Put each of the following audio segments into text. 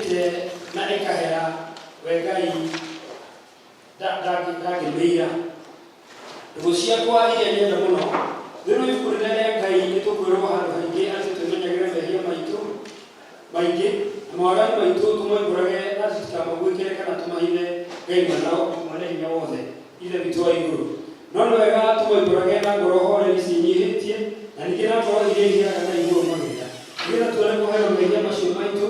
Ĩhandĩte na ĩkahera, we Ngai ndangĩmĩira. Ndũgũ ciakwa iria nyenda mũno, thĩinĩ wa ibuku rĩrĩa rĩa Ngai nĩtũkwĩrwo handũ haingĩ atĩ twĩmenyagĩre mehia maitũ maingĩ na mawaganu maitũ tũmoimbũrage na atĩ tũtikamaguĩkĩre kana tũmahithe Ngai Mwene Hinya Wothe, Ithe witũ wa igũrũ. No nĩ wega tũmoimbũrage na ngoro horeri ciĩnyihĩtie na ningĩ na ngoro iria iheraga na igũrũ magĩrĩra, nĩgetha tuone kũherwo mehia macio maitũ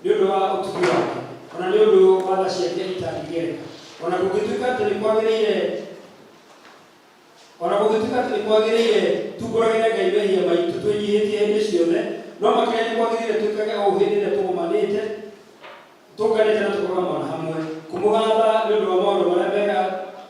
nĩ ũndũ wa ũtugi wake, o na nĩ ũndũ wa tha ciake itangĩgereka. O na kũngĩtuĩka atĩ nĩ kwagĩrĩire O na gũgĩtuĩka atĩ nĩ kwagĩrĩire tumbũragĩre Ngai mehia maitũ twĩnyihĩtie hĩndĩ ciothe, no makĩria nĩ kwagĩrĩire twĩkage ũũ hĩndĩ ĩrĩa tũgomanĩte, tũnganĩte na tũkagomana hamwe, kũmũgatha nĩ ũndũ wa maũndũ marĩa mega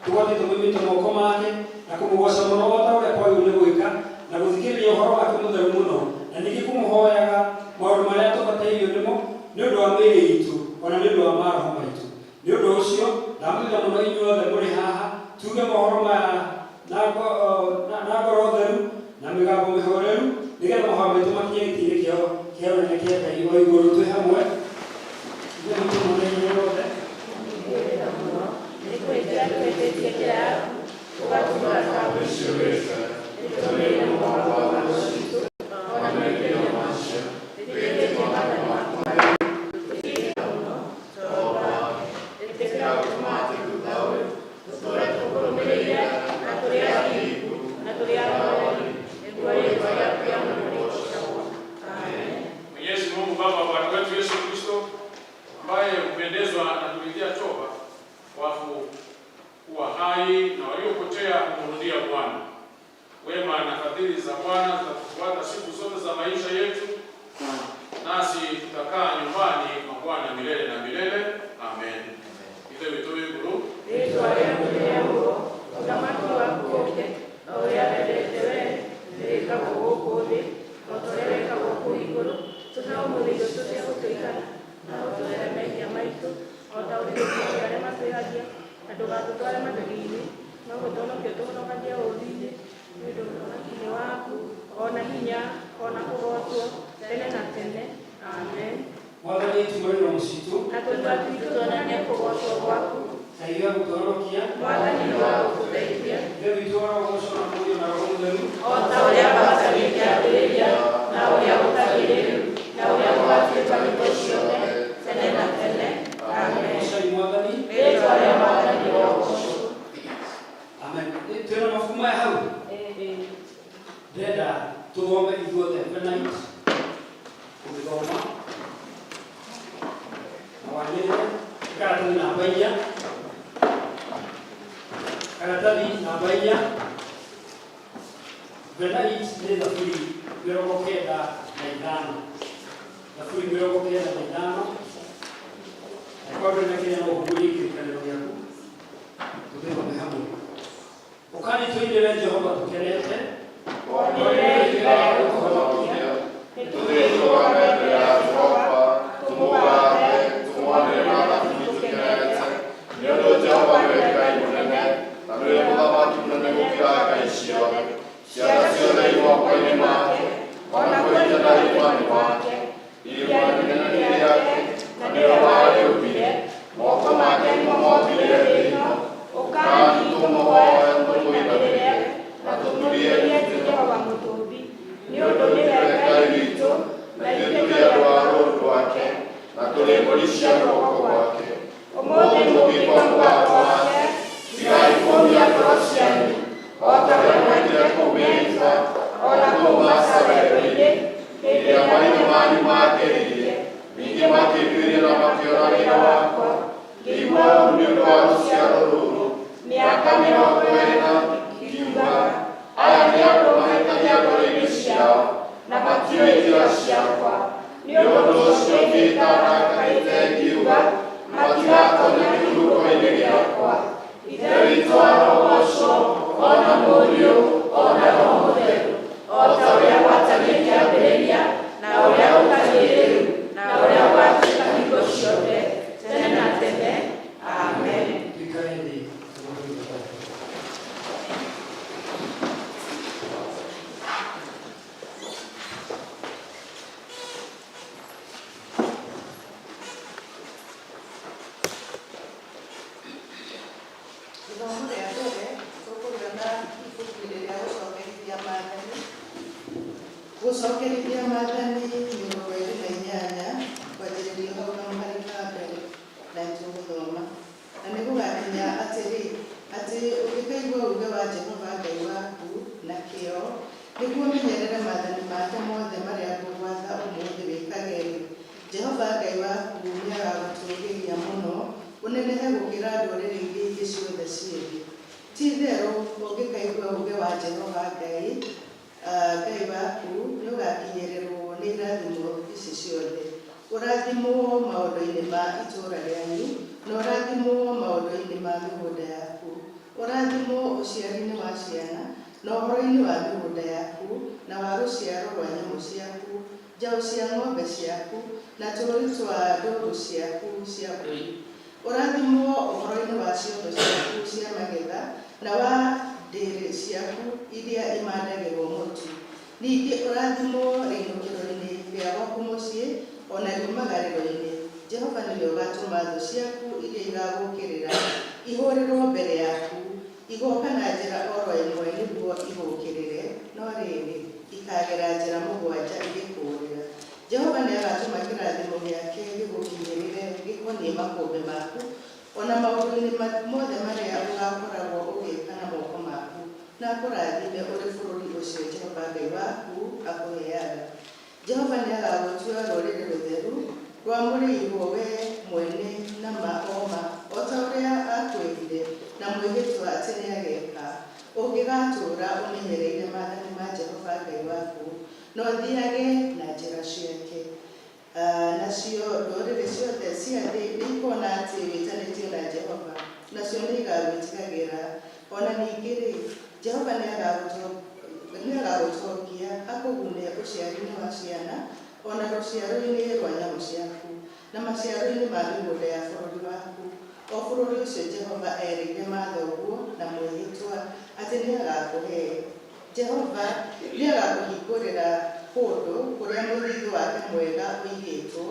tũgwatĩte moimĩte moko make, na kũmũgooca mũno o ta ũrĩa kwagĩrĩirũo nĩ gwĩka, na gũthikĩrĩria ũhoro wake mũtheru mũno, na ningĩ kũmũhoyaga maũndũ marĩa tũbatairio nĩmo nĩ ũndũ wa mĩĩrĩ itũ, o na nĩ ũndũ wa maroho maitũ. Nĩ ũndũ ũcio, ndamũthaitha mũno inyuothe mũrĩ haha, tuuge mohoro maya na na ngoro theru na mĩgambo mĩhoreru, nĩgetha mahoya maitũ makinye gĩtĩ-inĩ kĩa kĩa ũnene kĩa Ngai o igũrũ twĩ hamwe. Ithe witũ mwene hinya wothe. Nĩngwĩrira mũno nĩ kũhĩtia tũhĩtĩtie njĩra yaku, tũgatũũra Nĩtũrũmĩrĩire mũgambo wa ngoro ciitũ, o na merirĩria macio, nĩtwĩhĩtie maathani maku matheru, tũkĩĩhia mũno. Ĩtĩkĩra gũtũma atĩ thutha ũyũ tũtũũre tũkũrũmĩrĩire na tũrĩ athingu na tũrĩ ahoreri, nĩguo rĩĩtwa rĩaku rĩamũre rĩgoocagwo. Amen. Mwenyezi Mungu Baba wa Bwana wetu Yesu Kristo, ambaye hupendezwa na kuridhia toba, wafu kuwa hai na waliopotea kumrudia Bwana. Wema na fadhili za Bwana zitatufuata siku zote za maisha yetu, nasi tutakaa nyumbani mwa Bwana milele na milele. Amen. Ithe witũ wĩ igũrũ, Rĩĩtwa rĩaku rĩamũrwo, ũthamaki waku ũũke, o ũrĩa wendete wee, nĩwĩkagwo gũkũ thĩ, o ta ũrĩa wĩkagwo kũu igũrũ. Tũhe ũmũthĩ irio citũ cia gũtũigana, na ũtuohere mehia maitũ, o ta ũrĩa ithuĩ arĩa matwĩhagia, na ndũgatũtware magerio-inĩ, no gũtũhonokia ũtũhonokagie ũũru-inĩ, nĩ ũndũ ũthamaki nĩ waku, o na hinya, o na kũgoocwo, tene na tene. Amen. Mwathani tumũre iromo citũ. Na tũnua twitũ tuonanie kũgoocwo gwaku. Ngai wa gũtũhonokia. Mwathani nĩ wa gũtũteithia. Ithe witũ arogocwo na Mũriũ na Roho Mũtheru. O ta ũrĩa gwatariĩ kĩambĩrĩria, na ũrĩa gũtariĩ rĩu, na ũrĩa gũgatuĩka hingo ciothe, tene na tene. Amen. Goocai Mwathani. Rĩĩtwa rĩa Mwathani rĩrogoocwo. Amen. Twĩna mabuku maya hau? Ndĩrenda tũthome ithuothe tonight. Ũgĩthoma na wanĩrĩre karatathi namba inya. Karatathi namba inya. Tonight nĩ thaburi 95. Thaburi 95. Angĩkorwo ndũrĩ na kĩrĩa no ũhumbũrie kĩrĩkanĩro gĩaku. Tũgĩthome hamwe. Ũkani tũinĩre Jehova tũkenete. Onire ihiga rĩa gũtũhonokia. Nĩtũthiĩ tũrũgame mbere ya Jehova, tũmũgathe, tũmwanĩrĩre na thaburi tũkenete. Nĩ ũndũ Jehova nĩwe Ngai mũnene, na nĩwe Mũthamaki mũnene gũkĩra ngai ciothe. Cianda ciothe i moko-inĩ make, o nakuo ita na irĩma nĩ make. Irĩma nene nĩ rĩake, na nĩwe warĩũmbire. Moko make nĩmo mombire thĩ ĩno. Ũkani tũmũhoe tũmũinamĩrĩre, na tũmũturie Jehova Mũtũũmbi, nĩ ũndũ nĩwe Ngai witũ, na ithuĩ tũrĩ andũ a rũũru rwake, na tũrĩ mbũri cia guoko gwake. Ũmũthĩ mũngĩigua mũgambo wake, tigai kũũmia ngoro cianyu, o ta ũrĩa mwekire kũu Meriba, o na kũu Masa werũ-inĩ, hĩndĩ ĩrĩa maithe manyu maangeririe, ningĩ makĩnduĩria na makĩona wĩra wakwa. Ngĩigua ũũru nĩ ũndũ wa rũciaro rũrũ, mĩaka 40, ngiuga, Aya nĩ andũ mahĩtagia ngoro-inĩ ciao, na matiũĩ njĩra ciakwa. Nĩ ũndũ ũcio ngĩĩta ndakarĩte ngiuga, Matigatonya kĩhurũko-inĩ gĩakwa. Ithe witũ arogocwo, o na Mũriũ, o na Roho Mũtheru, o ta ũrĩa gwatariĩ kĩambĩrĩria, na ũrĩa gũtariĩ rĩu, na ũrĩa gũgatuĩka hingo ciothe, tene na tene. Amen. Tuikare thĩ tũgũtũire. Gũcokerithia maathani 28 kwanjĩrĩria hau kamũhari ka mbere na nĩtũgũthoma. Na nĩgũgakinya atĩrĩ, atĩ ũngĩkaigua uuge wa Jehova Ngai waku na kĩyo, nĩguo ũmenyerere maathani make mothe marĩa ngũgwatha ũmũthĩ wĩkage-rĩ, Jehova Ngai waku nĩagagũtũũgĩria mũno, ũnenehe gũkĩra ndũrĩrĩ iria ingĩ ciothe ciĩ thĩ. Ti-itherũ ũngĩkaigua uuge wa Jehova Ngai, Ngai waku, nĩũgakinyĩrĩrwo nĩ irathimo ici ciothe, Ũrathimwo maũndũ-inĩ ma itũũra rĩanyu, na ũrathimwo maũndũ-inĩ ma mĩgũnda yaku. Ũrathimwo ũciari-inĩ wa ciana, na ũhoro-inĩ wa mĩgũnda yaku, na wa rũciaro rwa nyamũ ciaku, njaũ cia ng'ombe ciaku, na tũũri twa ndũũru ciaku cia mbũri. Ũrathimwo ũhoro-inĩ wa ciondo ciaku cia magetha, na wa ndĩrĩ ciaku iria imandagĩrwo mũtu. Ningĩ ũrathimwo rĩinũkĩro-inĩ rĩa gwaku mũciĩ, o na riumagarĩro-inĩ. Jehova nĩwe ũgatũma thũ ciaku iria igagũũkĩrĩra ihũrĩrũo mbere yaku, igoka na njĩra o ro ĩmwe nĩguo igũũkĩrĩre, no rĩrĩ, ikagera njĩra mũgwanja igĩkũũrĩra. Jehova nĩagatũma kĩrathimo gĩake gĩgũkinyĩrĩre gĩkoniĩ makũmbĩ maku, o na maũndũ-inĩ mothe marĩa ũgakoragwo ũgĩĩka na moko maku, na akũrathime ũrĩ bũrũri ũcio Jehova Ngai waku akũheaga. Jehova nĩagagũtua rũrĩrĩ rũtheru, rwamũrĩirwo we mwene na ma o ma, o ta ũrĩa aakwĩrire na mwĩhĩtwa atĩ nĩageka, ũngĩgatũũra ũmenyereire maathani ma Jehova Ngai waku, na ũthiage na njĩra ciake. Nacio ndũrĩrĩ ciothe cia thĩ nĩikona atĩ wĩtanĩtio na Jehova, nacio nĩigagwĩtigagĩra. O na ningĩ-rĩ, Jehova nĩagagũtongia akũgune ũciari-inĩ wa ciana, o na rũciaro-inĩ rwa nyamũ ciaku, na maciaro-inĩ ma mĩgũnda ya bũrũri waku, o bũrũri ũcio Jehova erĩire mathoguo na mwĩhĩtwa atĩ nĩagakũhe. Jehova nĩagakũhingũrĩra kũndũ kũrĩa mũthithũ wake mwega ũigĩtwo,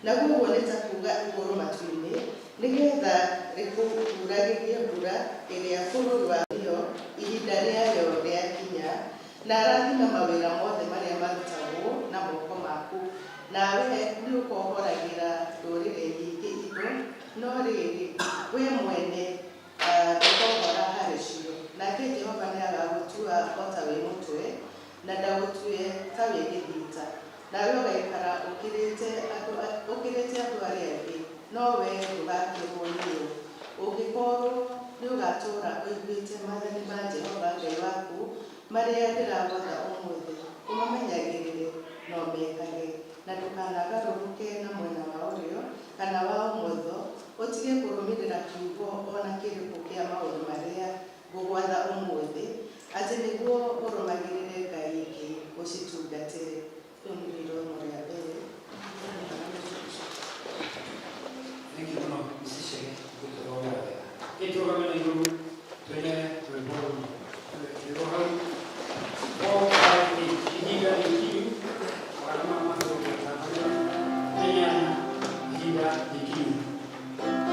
naguo ũguo nĩ ta kuuga igũrũ matu-inĩ, nĩ getha rĩkũuragĩrie mbura ĩrĩa bũrũri wayo ihinda rĩayo rĩakinya, na arathime mawĩra mothe marĩa marutagwo na moko maku, nawe nĩũkohoragĩra ndũrĩrĩ nyingĩ indo, no rĩrĩ, wee mwene ndũkohora harĩ cio. Nake Jehova nĩagagũtua o ta wĩ mũtwe, na ndagũtue ta wĩ gĩthita, nawe ũgaikara ũkĩrĩte andũ arĩa angĩ, no wee ndũgakĩrũo nĩo, ũngĩkorũo nĩũgatũũra ũiguĩte maathani ma Jehova Ngai waku marĩa ndĩragwatha ũmũthĩ, ũmamenyagĩrĩre na ũmekage, na ndũkanagarũrũke na mwena wa ũrĩo kana wa ũmotho, ũtige kũrũmĩrĩra kiugo o na kĩrĩkũ kĩa maũndũ marĩa ngũgwatha ũmũthĩ, atĩ nĩguo ũrũmagĩrĩre ngai ingĩ ũcitungatĩre. Rĩu nĩrĩo ithomo rĩa mbere. Thengiũ mũno Mrs. Chege gũtũthomera wega. Ĩtũrũgame na igũrũ twĩne rwĩmbo rũu rwĩrwo hau. 458 ihinda nĩ ikinyu 458 ihinda nĩ ikinyu. Thank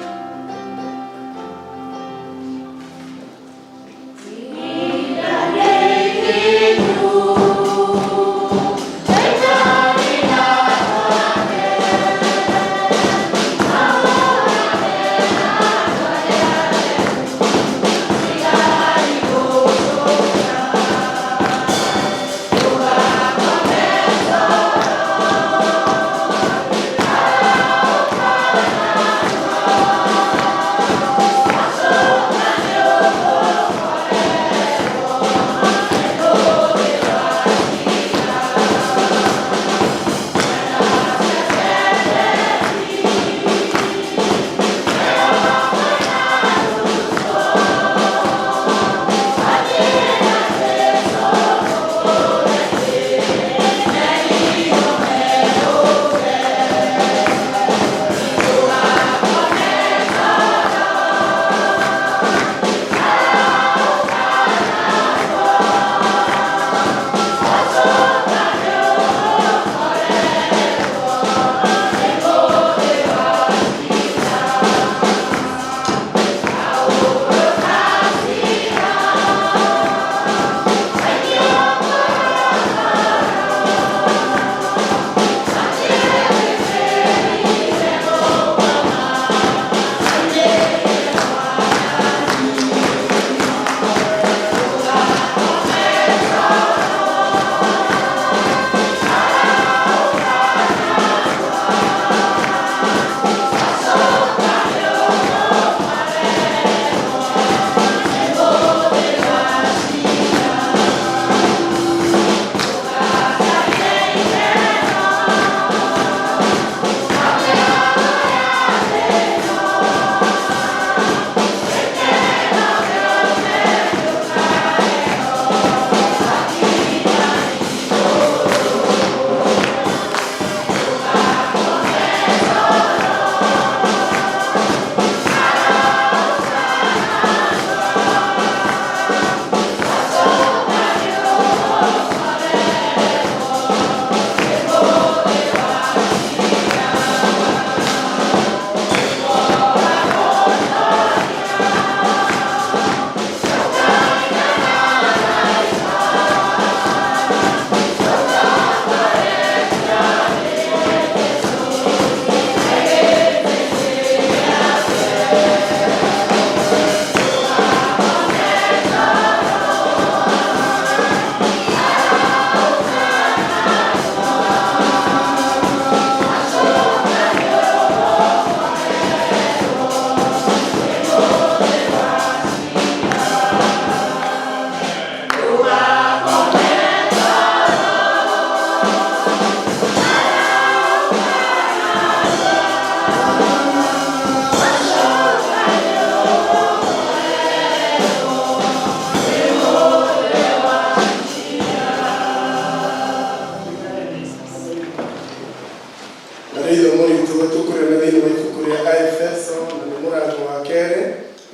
Efeso na nĩ mũrango wa kerĩ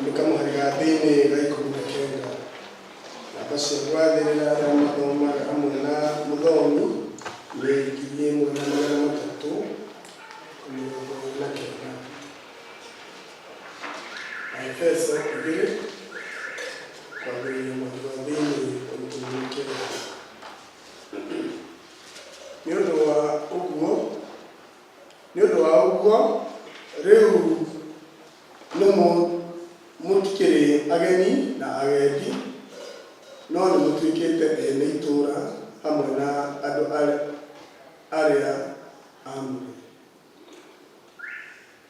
nĩ kamũhari ga thĩinĩ ga 19. Namba cia gwathĩrĩra arĩa mathomaga hamwe na mũthomi nĩ 1349. Efeso 2 kwambĩrĩria mũhari wa thĩinĩ wa 19. Nĩ ũndũ wa ũguo nĩ ũndũ wa ũguo rĩu nĩ mũtikĩrĩ ageni na agendi, no nĩ mũtuĩkĩte ene itũũra hamwe na andũ arĩa aamũre,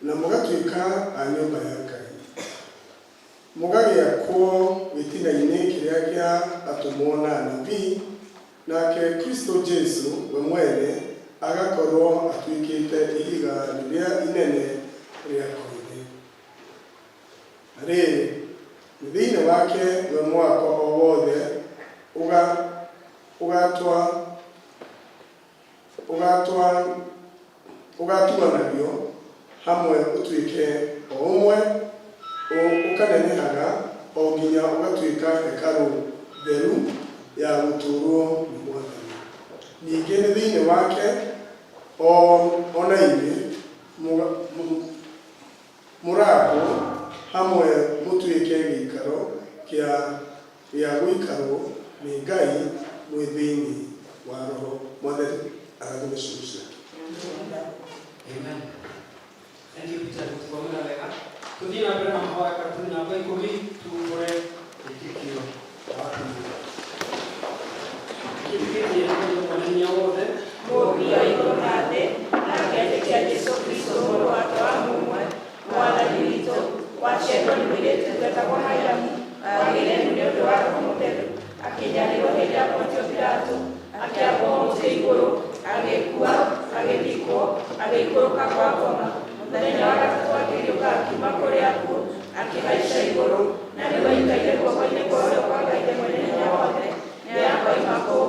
na mũgatuĩka a nyũmba ya Ngai, mũgagĩakwo gĩtina-inĩ kĩrĩa kĩa atũmwo na anabii, nake Kristo Jesu we mwene agakorwo atuĩkĩte ihiga rĩrĩa inene rĩa koine. Na rĩrĩ, nĩ thĩinĩ wake we mwako o wothe ũgatwa ũgatwa ũgatuanagio hamwe ũtuĩke o ũmwe, ũkanenehaga o nginya ũgatuĩka hekarũ theru ya gũtũũrwo nĩ Mwathani. Ningĩ nĩ thĩinĩ wake o na inyuĩ mũrakwo hamwe mũtuĩke gĩikaro kĩa gĩa gũikarwo nĩ Ngai mwĩ thĩinĩ wa Roho. Mwathani arathime ciugo ciake. Amen. Thank you, Peter, gũtũthomera wega. Tũthiĩ na mbere na mahoya karatathi namba 10, tumbũre wĩtĩkio wa kanitha. Twĩtĩkĩtie Ngai Mwene Hinya Wothe, Mũũmbi wa igũrũ na thĩ, na ngetĩkia Jesũ Kristũ mũrũ wake wa mũmwe, Mwathani witũ, waciarirwo nĩ mũirĩtu wetagwo Mariamu, wagĩire nĩ ũndũ wa Roho Mũtheru, akĩnyarirwo hĩndĩ ya Pontio Pilato, akĩambwo mũtĩ igũrũ, agĩkua, agĩthikwo, agĩikũrũka kwa ngoma. Mũthenya wa gatatũ akĩriũka akiuma kũrĩ akuũ, akĩhaica igũrũ, na rĩu aikaire guoko-inĩ kwa ũrĩo kwa Ngai Ithe Mwene Hinya Wothe. Nĩakoima kũu,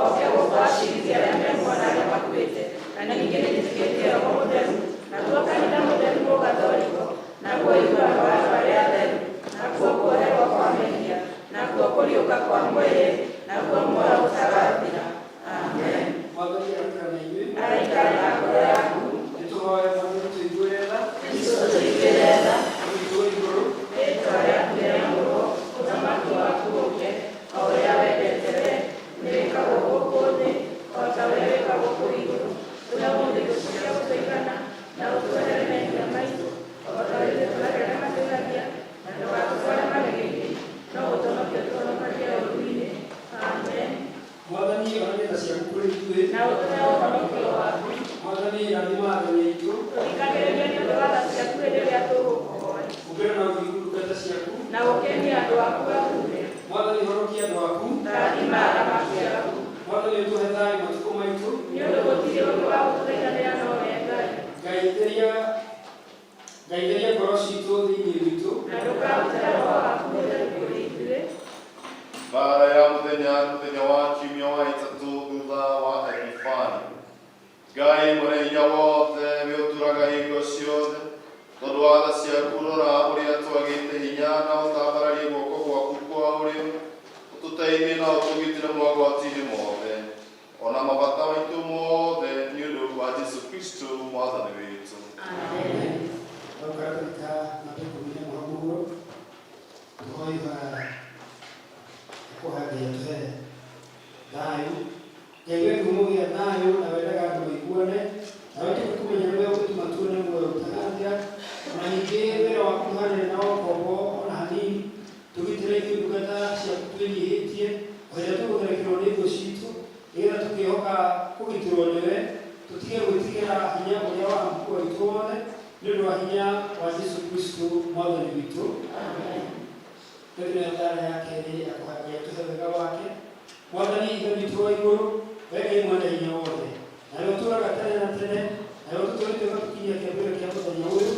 oke gũkũ acirithie arĩa me muoyo na arĩa makuĩte. Na ningĩ nĩnjĩtĩkĩtie Roho Mũtheru, naguo kanitha mũtheru Mũgatholiko, naguo ũiguano wa andũ arĩa atheru, nakuo kuoherwo kwa mehia, nakuo kũriũka kwa mwĩrĩ, naguo muoyo ũtagathira. Amen. Mwathani araikara na inyuĩ. Araikara na ngoro yaku. Nĩtũhoe Mwathani tũiguĩre tha. Kristo tũiguĩre tha. Witũ wĩ igũrũ, Rĩĩtwa rĩaku rĩamũrwo, ũthamaki waku ũũke, o ũrĩa wendete wee, nĩ wĩkagwo gũkũ thĩ o ta ũrĩa wĩkagwo kũu igũrũ. Tũhe ũmũthĩ irio cia gũtũigana, na ũtuohere mehia maitũ, o ta ũrĩa ithuĩ tuoheraga arĩa matwĩhagia, na ndũgatũtware magerio-inĩ, no ũtũhonokie ũtũhonokagie ũũru-inĩ. Amen. Mwathani onania tha ciaku kũrĩ ithuĩ, Na ũtũhe ũhonokio waku. Mwathani rathima athani aitũ, Tũthikagĩrĩrie nĩ ũndũ wa tha ciaku hĩndĩ ĩrĩa tũgũkũhoya. Humbĩra na ũthingu ndungata ciaku. Na ũkenie andũ aku athure. Mwathani honokia andũ aku. Rathima athamaki aku. Mwathani ũtũhe thayũ matukũ maitũ. Nĩ ũndũ gũtirĩ ũngĩ wa gũtũthaithanĩra no we Ngai. Ngai theria ngoro citũ thĩinĩ witũ. Na ndũkarute Roho waku Mũtheru kũrĩ ithuĩ. Mbaara ya mũthenya mũthenya wa kiumia wa ĩtatũ thutha wa Epifani. Ngai Mwene Hinya Wothe, we ũtũũraga hingo ciothe, tondũ wa tha ciaku rora ũrĩa twagĩte hinya na ũtambararie guoko gwaku kwa ũrĩo, ũtũteithie na ũtũgitĩre mogwati-inĩ mothe, ona mabata maitũ mothe nĩ ũndũ wa Jesu Kristo Mwathani witũ. Amen. Hau karatathi ka namba 11 hau mũhuro, tũhoe ibara kũhoya Ngai atũhe thayũ. Ngai we kĩhumo gĩa thayũ na wendaga andũ maiguane, nawe tũgĩkũmenya nĩwe ũngĩtũma tuone muoyo ũtagathira, ona ningĩ wĩra waku ndũhanene na wa ũkombo ona hanini. Tũgitĩre ithuĩ ndungata ciaku twĩnyihĩtie o hĩndĩ ĩrĩa tũgũtharĩkĩrwo nĩ thũ citũ, nĩgetha tũkĩhoka kũgitĩrwo nĩwe, tũtige gwĩtigĩra hinya ũrĩa wa mũhuko witũ wothe, nĩ ũndũ wa hinya wa Jesu Kristo Mwathani witũ. Rĩu nĩyo thara ya kerĩ ya kũhoya Ngai atũhe wega wake. Mwathani Ithe witũ wa igũrũ, we Ngai Mwene Hinya Wothe, nawe ũtũũraga tene na tene, nawe ũtũtũrĩte ũgatũkinyia kĩambĩrĩria kĩa mũthenya ũyũ,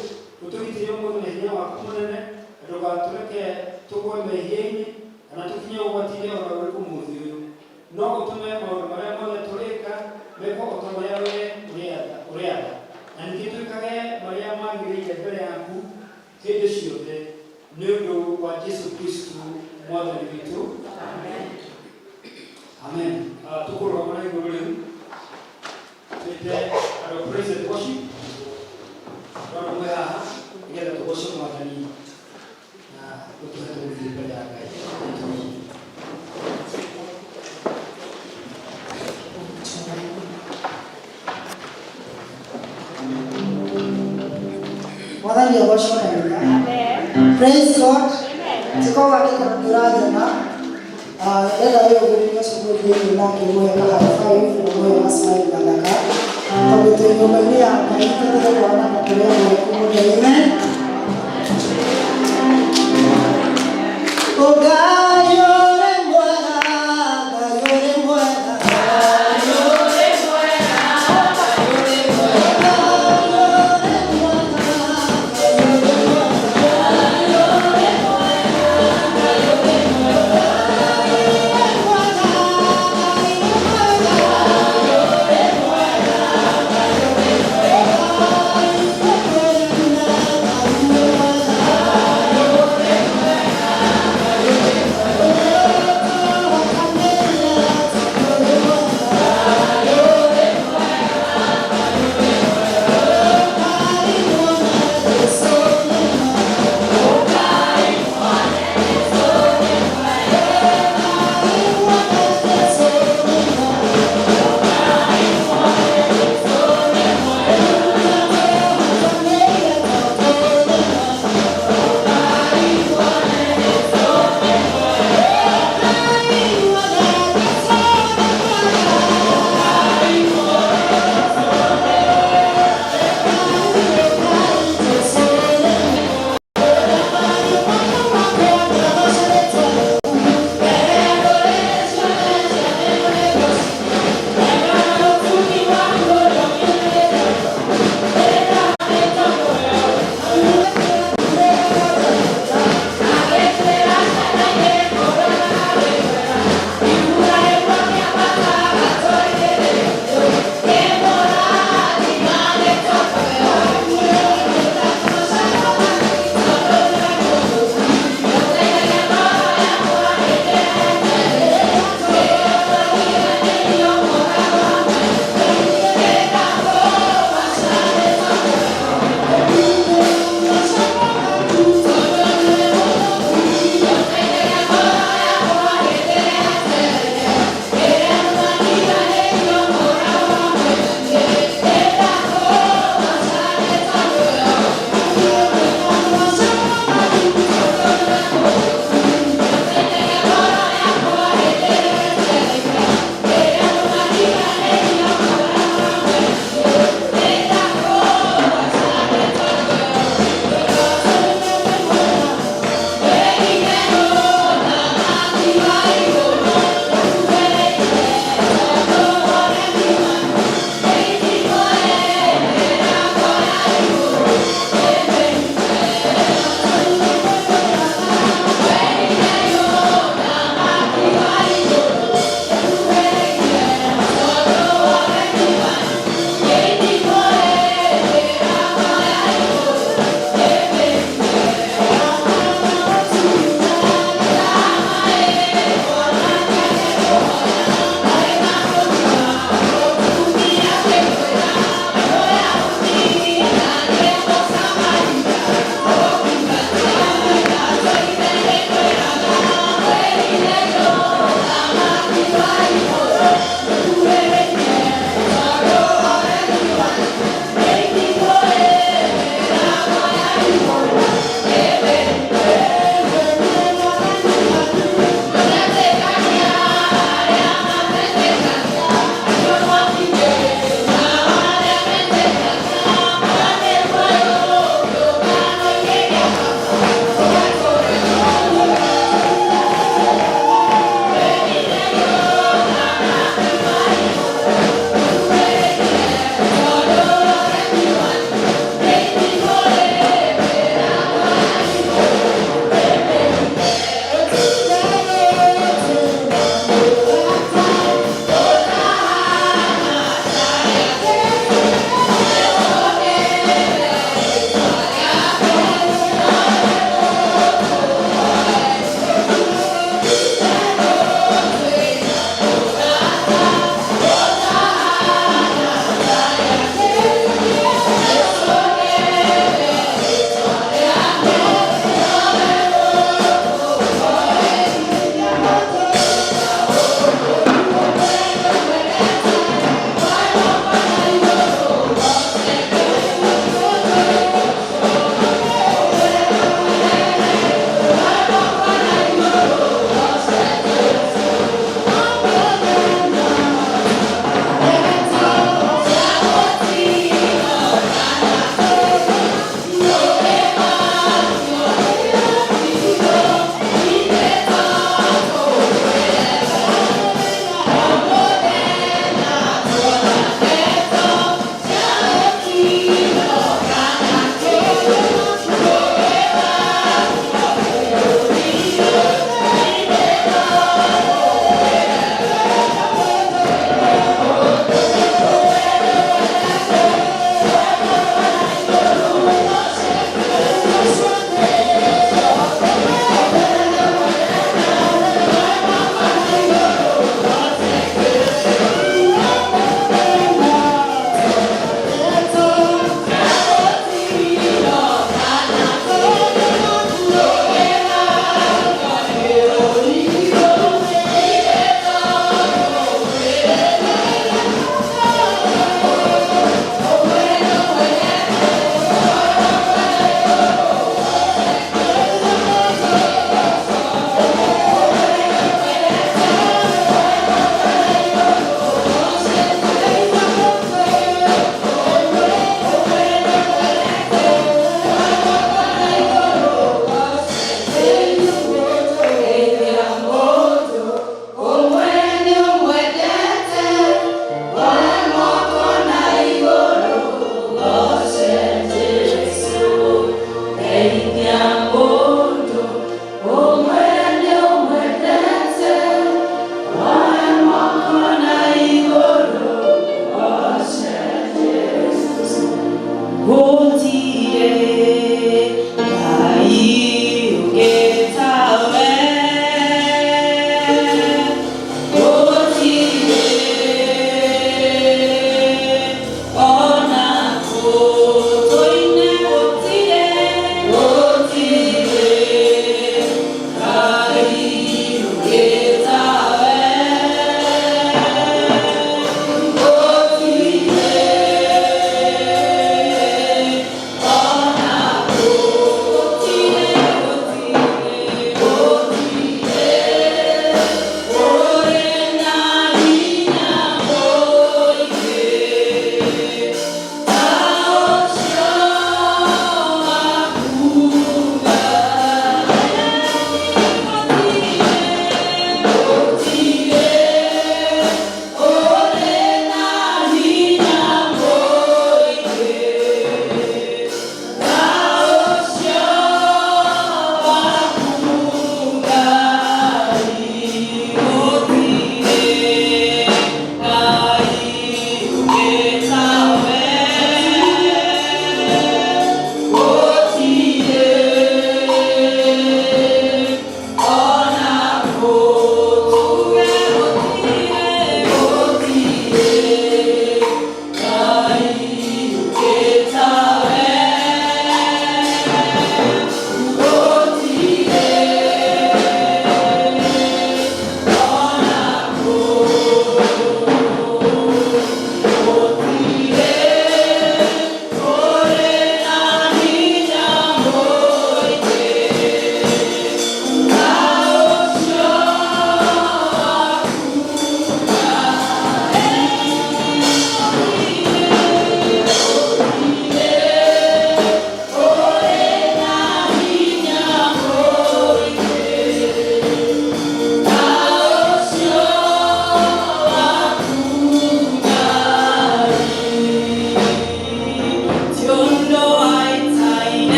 ũtũgitĩre ũmũthĩ na hinya waku mũnene, na ndũgatũreke tũgwe mehia-inĩ kana tũkinye ũgwati-inĩ o na ũrĩkũ mũthĩ ũyũ. No ũtũme maũndũ marĩa mothe tũrĩka mekwo o ta ũrĩa wee ũrĩatha. Na ningĩ twĩkage marĩa magĩrĩire mbere yaku hĩndĩ ciothe nĩ ũndũ wa Jesu Kristo mwathani witũ. Amen. Tũkũrũgama na igũrũ rĩu twĩte andũ a praise and worship rora mwe haha nĩgetha tũgoce mwathani na gũtũhe tũgũthiĩ mbere ya Ngai. Mwathani agocwo na wega. Praise God. Tiko wake kwa ndũragena. Ndĩrenda wĩyũmbĩrĩrie ũcio mũthĩ nake muhe ka high five na muhe ma smile mathaka tondũ twĩ nyũmba-inĩ ya Ngai tũthiĩ kuona na tũrĩ amwe mũno. Amen. Oh Ngai ũrĩ mwega, Ngai ũrĩ mwega, Ngai ũrĩ mwega, Ngai ũrĩ mwega, Ngai ũrĩ mwega.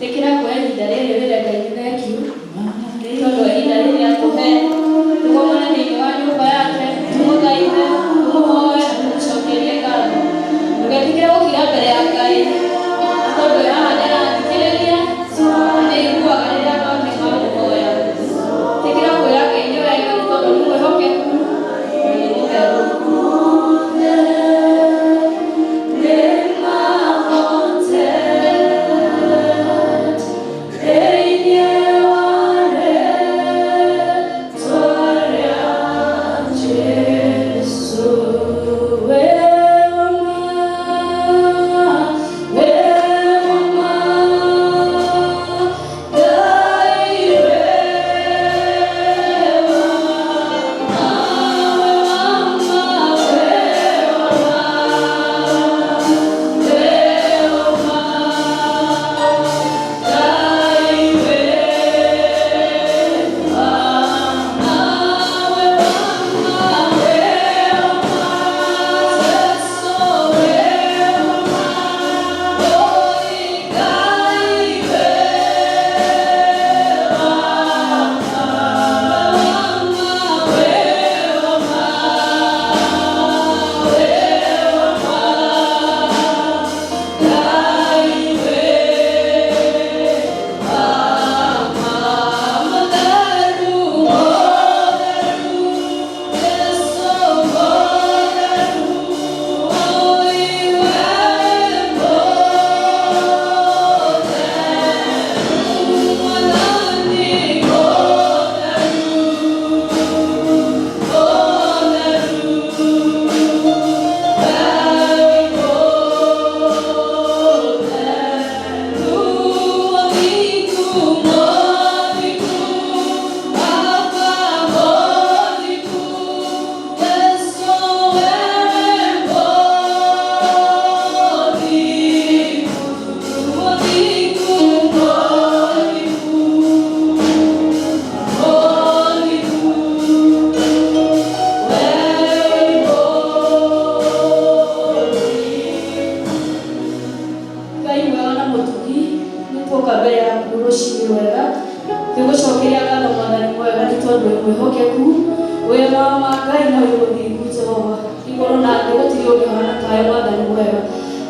Ĩkĩra kuoya ihinda rĩrĩ wĩre Ngai nĩ thengiũ nĩ tondũ ihinda rĩrĩ atũhe tũgomane thĩinĩ wa nyũmba yake, tũmũthaithe, tũmũhoe na tũmũcokerie ngatho. Ndũgetĩkĩre gũkira mbere ya Ngai nĩ tondũ we haha nĩarathikĩrĩria na nĩaiguaga rĩrĩa andũ ake mamũhoya. Ĩtĩkĩra kwĩra Ngai nĩ wega nĩ tondũ nĩ mwĩhokeku na nĩ mũtheru. Ngai mwega na mũtugi nĩ tuoka mbere yaku rũcinĩ rwega tũgũcokeria ngatho Mwathani mwega nĩ tondũ wĩ mwĩhokeku, wĩ wa ma Ngai na wĩ mũthingu Jehova. Igũrũ na thĩ gũtirĩ ũngĩhana tawe Mwathani mwega.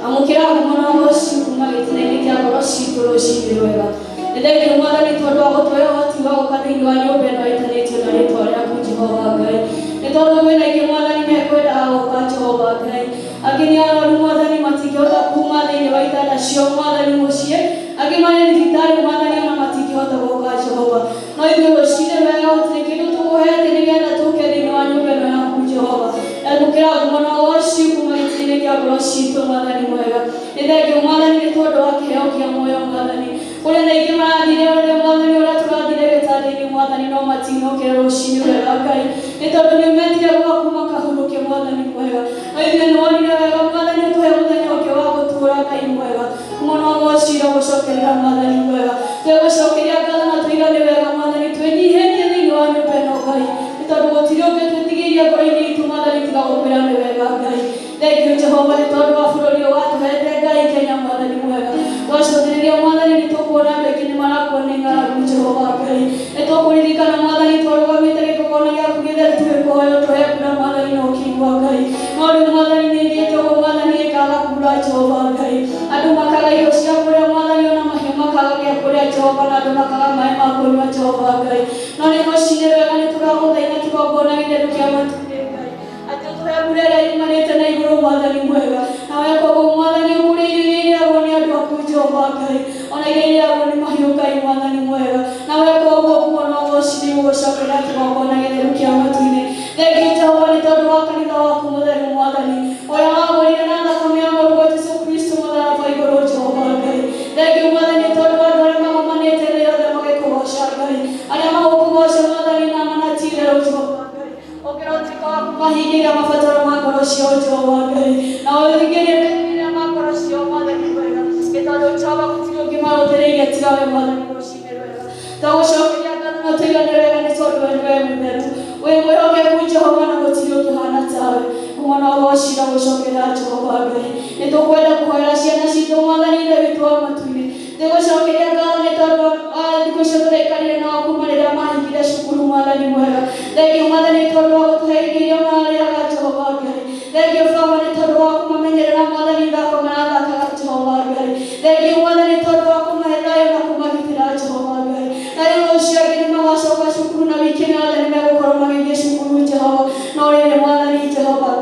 Amũkĩra ngumo na ũgoci kuma gĩtina-inĩ kĩa ngoro citũ rũcinĩ rwega. Nĩ thengiũ Mwathani tondũ wa gũtũhe ũhoti wa gũka thĩinĩ wa nyũmba ĩno ĩtanĩtio na rĩtwa rĩaku Jehova Ngai. Nĩ tondũ kwĩna aingĩ Mwathani mekwendaga gũka Jehova Ngai. Angĩ nĩ arwaru Mwathani matingĩhota kuma thĩinĩ wa itanda ciao Mwathani mũciĩ, angĩ marĩ thibitarĩ Mwathani ona matingĩhota gũka Jehova. No ithuĩ rũcinĩ wega gũtirĩ kĩndũ tũkũhete nĩgetha tũke thĩinĩ wa nyũmba ĩno yaku Jehova. Amũkĩra ngumo na ũgoci kuma gĩtina-inĩ kĩa ngoro citũ Mwathani mwega. Nĩ thengiũ Mwathani nĩ tondũ wa kĩheo kĩa muoyo Mwathani. Kũrĩ na aingĩ marathire ũrĩa Mwathani ũrĩa tũrathire gĩtanda-inĩ Mwathani no matinokĩra rũcinĩ wega Ngai. Nĩ tondũ nĩ metire gwaku makahurũke Mwathani mwega. No ithuĩ nĩ wonire wega Mwathani ũtũhe mũthenya ũngĩ wa gũtũũra Ngai mwega. Ngumo na ũgoci irogũcokerera Mwathani mwega. Twĩgũcokeria ngatho na tũiga nĩ wega Mwathani twĩnyihĩtie thĩinĩ wa nyũmba ĩno Ngai. Nĩ tondũ gũtirĩ ũngĩ twĩtigĩirie ngoro-inĩ itũ Mwathani tiga gũkwĩra nĩ wega Ngai. Thengiũ Jehova nĩ tondũ wa bũrũri ũyũ watũhete Ngai Kenya Mwathani mwega. Twacũthĩrĩria Mwathani nĩ tũkuona andũ aingĩ nĩ marakua nĩ ng'aragu Jehova Ngai. Nĩ tũkũririkana Mwathani twarũgamĩte gĩkũngũna gĩaku gĩtheru tũgĩkũhoya ũtũhe mbura Mwathani na ũkĩigua Ngai. No rĩu Mwathani nĩ ĩthiĩte ũguo Mwathani ĩkaga kura Jehova Ngai. Andũ makaga irio cia kũrĩa Mwathani ona mahiũ makaga gĩa kũrĩa Jehova na andũ makaga maĩ ma kũnyua Jehova Ngai. No nĩ rũcinĩ rwega nĩ tũragũthaitha kĩgongona gĩtheru kĩa matu-inĩ Ngai. Atĩ ũtũhe mbura ĩrĩa yumanĩte na igũrũ Mwathani mwega. Na weka ũguo Mwathani ũkũrĩa irio iria irĩagwo nĩ andũ aku Jehova Ngai. Ona iria irĩagwo nĩ mahiũ Ngai Mwathani mwega. Na weka ũguo ngumo na ũgoci nĩ igũgũcokerera kĩgongona gĩtheru kĩa matu-inĩ. Thengiũ Jehova nĩ tondũ wa kanitha waku mũtheru Mwathani. Ũrĩa wagũrire na thakame ya mũrũguo Jesũ Kristo mũtharaba igũrũ Jehova Ngai. Thengiũ Mwathani nĩ tondũ wa andũ arĩa magomanĩte thĩ yothe magĩkũgoca Ngai. Arĩa magũkũgoca Mwathani na mana ti itherũ Jehova Ngai. Ũngĩrotuĩka wa kũmahingĩria mabataro ma ngoro ciao Jehova Ngai. Na ũhingĩrie merirĩria ma ngoro ciao Mwathani mwega. Nĩ tondũ Jehova gũtirĩ ũngĩ marũthĩrĩirie tiga we Mwathani rũcinĩ rwega. Twagũcokeria ngatho na tũiga nĩ wega nĩ tondũ we nĩwe mũtheru. Wĩ mwĩhokeku Jehova na gũtirĩ ũngĩ ũhana tawe. Ngumo na ũgoci irogũcokerera Jehova Ngai. Nĩ tũkwenda kũhoera ciana citũ Mwathani Ithe witũ wa matu-inĩ. Tũgũcokeria ngatho tondũ wa thikũ icio tũraikarire nao kuma rĩrĩa mahingire cukuru mwathani mwega. Thengiũ mwathani tondũ wa gũtũhe irio iria mararĩaga Jehova Ngai. Thengiũ Baba nĩ tondũ wa kũmamenyerera mwathani ithako marathakaga Jehova Ngai. Thengiũ mwathani tondũ wa kũmahe thayũ na kũmagitĩra Jehova Ngai. Na rĩu rũciũ angĩ nĩ magacoka cukuru na wiki ĩno yothe nĩ megũkorwo magĩthiĩ cukuru Jehova. No rĩrĩ mwathani Jehova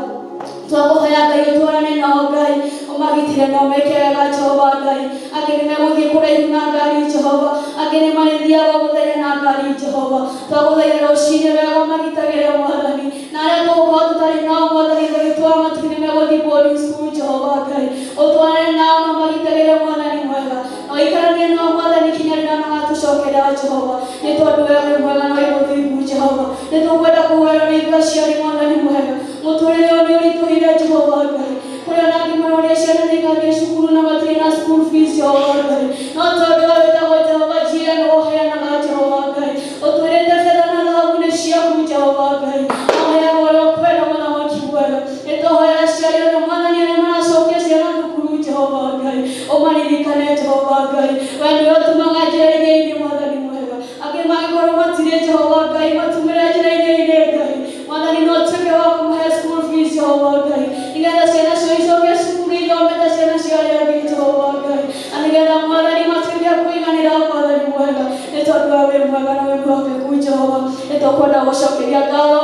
twakũhoya Ngai ũtwarane nao Ngai ũmagitĩre na ũmeke wega Jehova Ngai. Angĩ nĩ megũthiĩ kũraihu na ngari Jehova, angĩ nĩ marĩthiaga o mũthenya na ngari Jehova. Twagũthaitha rũcinĩ wega ũmagitagĩre mwathani, na arĩa tũgũkorwo tũtarĩ nao mwathani Ithe witũ wa matu-inĩ megũthiĩ boarding school Jehova Ngai. Ũtwarane nao na ũmagitagĩre mwathani mwega, na ũikaranie nao mwathani kinya rĩrĩa magatũcokerera Jehova, nĩ tondũ we wĩ mwega na wĩ mũthingu Jehova. Nĩ tũkwenda kũhoerwo nĩ ithuĩ aciari mwathani mwega, mũtũrĩre ũyũ nĩ ũritũhire Jehova Ngai. Kũrĩ ona angĩ maroria ciana nĩ igathiĩ cukuru na matirĩ na school fees Jehova Ngai. No tondũ we wĩtagwo Jehova Jireh nĩwe ũheanaga Jehova Ngai. Ũtwĩrĩte betha na thahabu nĩ ciaku Jehova Ngai. Na ũheaga ũrĩa ũkwenda mũthamaki mwega. Nĩ twahoera aciari othe mwathani arĩa maracokia ciana thukuru Jehova Ngai. Ũmaririkane Jehova Ngai. We nĩwe ũtumaga njĩra iria irĩ mwathani mwega. Angĩ mangĩkorwo matirĩ Jehova Ngai matumĩre njĩra iria irĩ Ngai. Mwathani no ũtuĩke wa kũmahe school fees Jehova Ngai. Nĩgetha ciana ciao icoke cukuru ithome ta ciana cia arĩa angĩ Jehova Ngai. Na nĩgetha mwathani matuĩke a kũiganĩra mwathani mwega. Nĩ tondũ we wĩ mwega na wĩ mwĩhokeku Jehova. Nĩ tũkwenda gũcokeria ngatho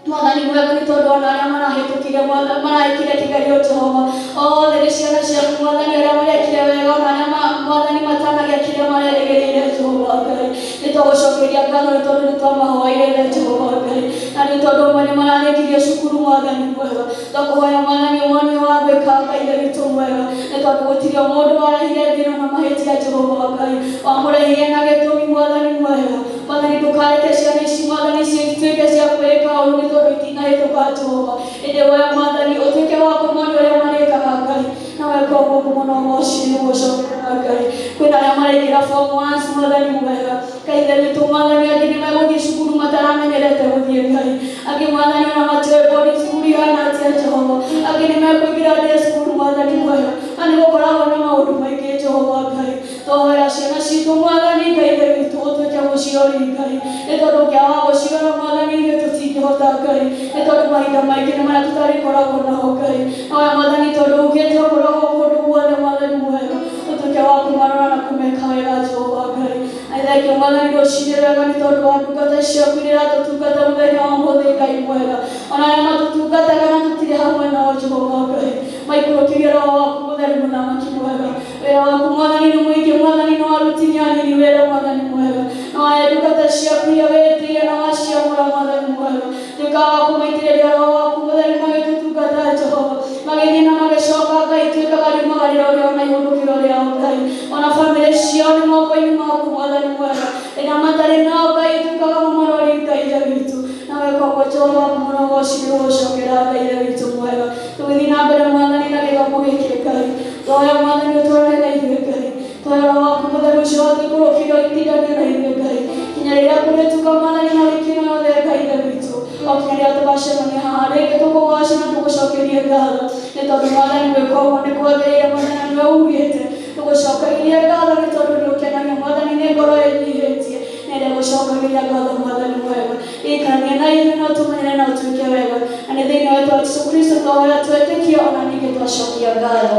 mwathani mwega nĩ tondũ ona arĩa marahĩtũkire marahĩkire kĩgerio Jehova. Othe nĩ ciana ciaku mwathani arĩa marekire wega ona arĩa mwathani matanagĩa kĩrĩa marerĩgĩrĩire Jehova Ngai. Nĩ twagũcokeria ngatho nĩ tondũ nĩ twamahoeire Jehova Ngai. Na nĩ tondũ amwe nĩ mararĩkirie cukuru mwathani mwega. Twakũhoya mwathani ũmonie wa gwĩka Ngai Ithe witũ mwega. Nĩ tondũ gũtirĩ o mũndũ warehire thĩ ĩno na mahĩtia Jehova Ngai. Wamũrehire na gĩtũmi mwathani mwega. Mwathani ndũkareke ciana ici mwathani cituĩke cia kwĩĩka ũru nĩ tondũ itinahĩtũka Jehova. Ĩndĩ we mwathani ũtuĩke wa kũmonia ũrĩa marĩkaga Ngai. Na weka ũguo ngumo na ũgoci nĩ ũgũcokerera Ngai. Kwĩna arĩa maraingĩra form ones mwathani mwega. Ngai Ithe witũ mwathani angĩ nĩ megũthiĩ cukuru mataramenyerete gũthiĩ Ngai. Angĩ mwathani ona matiũĩ boarding school ihana atĩa Jehova. Angĩ nĩ mekũingĩra day school mwathani mwega. Na nĩ gũkoragwo na maũndũ maingĩ Jehova Ngai. Twahoera ciana citũ mwathani Ngai Ithe witũ ũtuĩke mũcirori Ngai. Nĩ tondũ ũngĩaga gũcirora mwathani ithuĩ tũtingĩhota Ngai. Nĩ tondũ mahinda maingĩ nĩ marĩa tũtarĩkoragwo nao Ngai. Nowe mwathani tondũ ugĩte ũkoragwo kũndũ guothe mwathani mwega. Ũtuĩke wa kũmarora na kũmeka wega Jehova Ngai. Na thengiũ mwathani rũcinĩ rwega nĩ tondũ wa ndungata ciaku iria iratũtungata mũthenya wa ũmũthĩ Ngai mwega. Ona arĩa matũtungataga na tũtirĩ hamwe nao Jehova Ngai. Maikũrũkĩrie roho waku mũtheru mũthamaki mwega. Wĩra waku mwathani nĩ mũingĩ mwathani no aruti nĩ anini wĩra mwathani mwega. No aya ndungata ciaku iria wĩtĩire na waciamũra mwathani mwega. Tuĩka wa kũmaitĩrĩria roho waku mũtheru magĩtũtungata Jehova. Magĩthiĩ na magĩcoka Ngai tuĩkaga riumagarĩro rĩao na ihũndũkĩro rĩao Ngai. Ona bamĩrĩ ciao nĩ moko-inĩ maku mwathani mwega. Rĩrĩa matarĩ nao Ngai tuĩkaga mũmarori Ngai Ithe witũ. Na weka ũguo Jehova ngumo na ũgoci nĩ ũgũcokera Ngai Ithe witũ mwega. Tũgĩthiĩ na mbere mwathani na gĩthomo gĩkĩ Ngai. Twahoya mwathani ũtwarane na ithuĩ Ngai. Twahoya roho waku mũtheru ũcio watũikũrũkĩire ũtindanie na ithuĩ Ngai. Kinya rĩrĩa kũrĩtuka mwathani na wiki ĩno yothe Ngai Ithe witũ. O kinya rĩrĩa tũgacemania haha rĩngĩ tũkũgoce na tũgũcokerie ngatho. Nĩ tondũ mwathani gwĩka ũguo nĩ kwagĩrĩire mwathani na nĩwe ugĩte. Tũgũcokagĩria ngatho nĩ tondũ nĩ ũkenagio mwathani nĩ ngoro ĩnyihĩtie. Na ĩrĩa gũcokagĩria ngatho mwathani mwega. Gĩikaranie na ithuĩ na ũtũmenyere na ũtuĩke wega. Na nĩ thĩinĩ wa rĩĩtwa Jesũ Kristo twahoya twetĩkia ona ningĩ twacokia ngatho.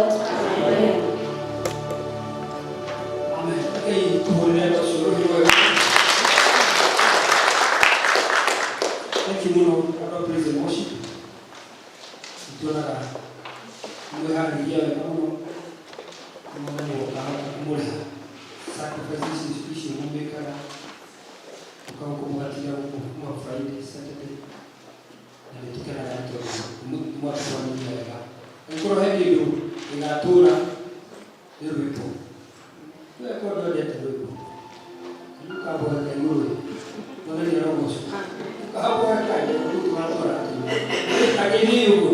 Amen. Amen. Rekei tũhũrĩre andũ acio rũhĩ rwega. Thank you mũno andũ a Praise and Worship. Nĩtuonaga nĩmwĩharĩirie wega mũno. Mwathani ũkahota kũmũrĩha sacrifices icio mũmĩkaga mũka gũkũ mũgatinda gũkũ kuma Friday, Saturday na nĩ tũkenaga nĩ tondũ nĩmwatũtwarithia wega. Angĩkorwo he kĩndũ gĩgatũra nĩ rwĩmbo. We korwo ndwendete rwĩmbo ũkamboeka igũrũ mwathani arogocwo ũkamboeka rĩu tũgatwara akĩthiĩ ũguo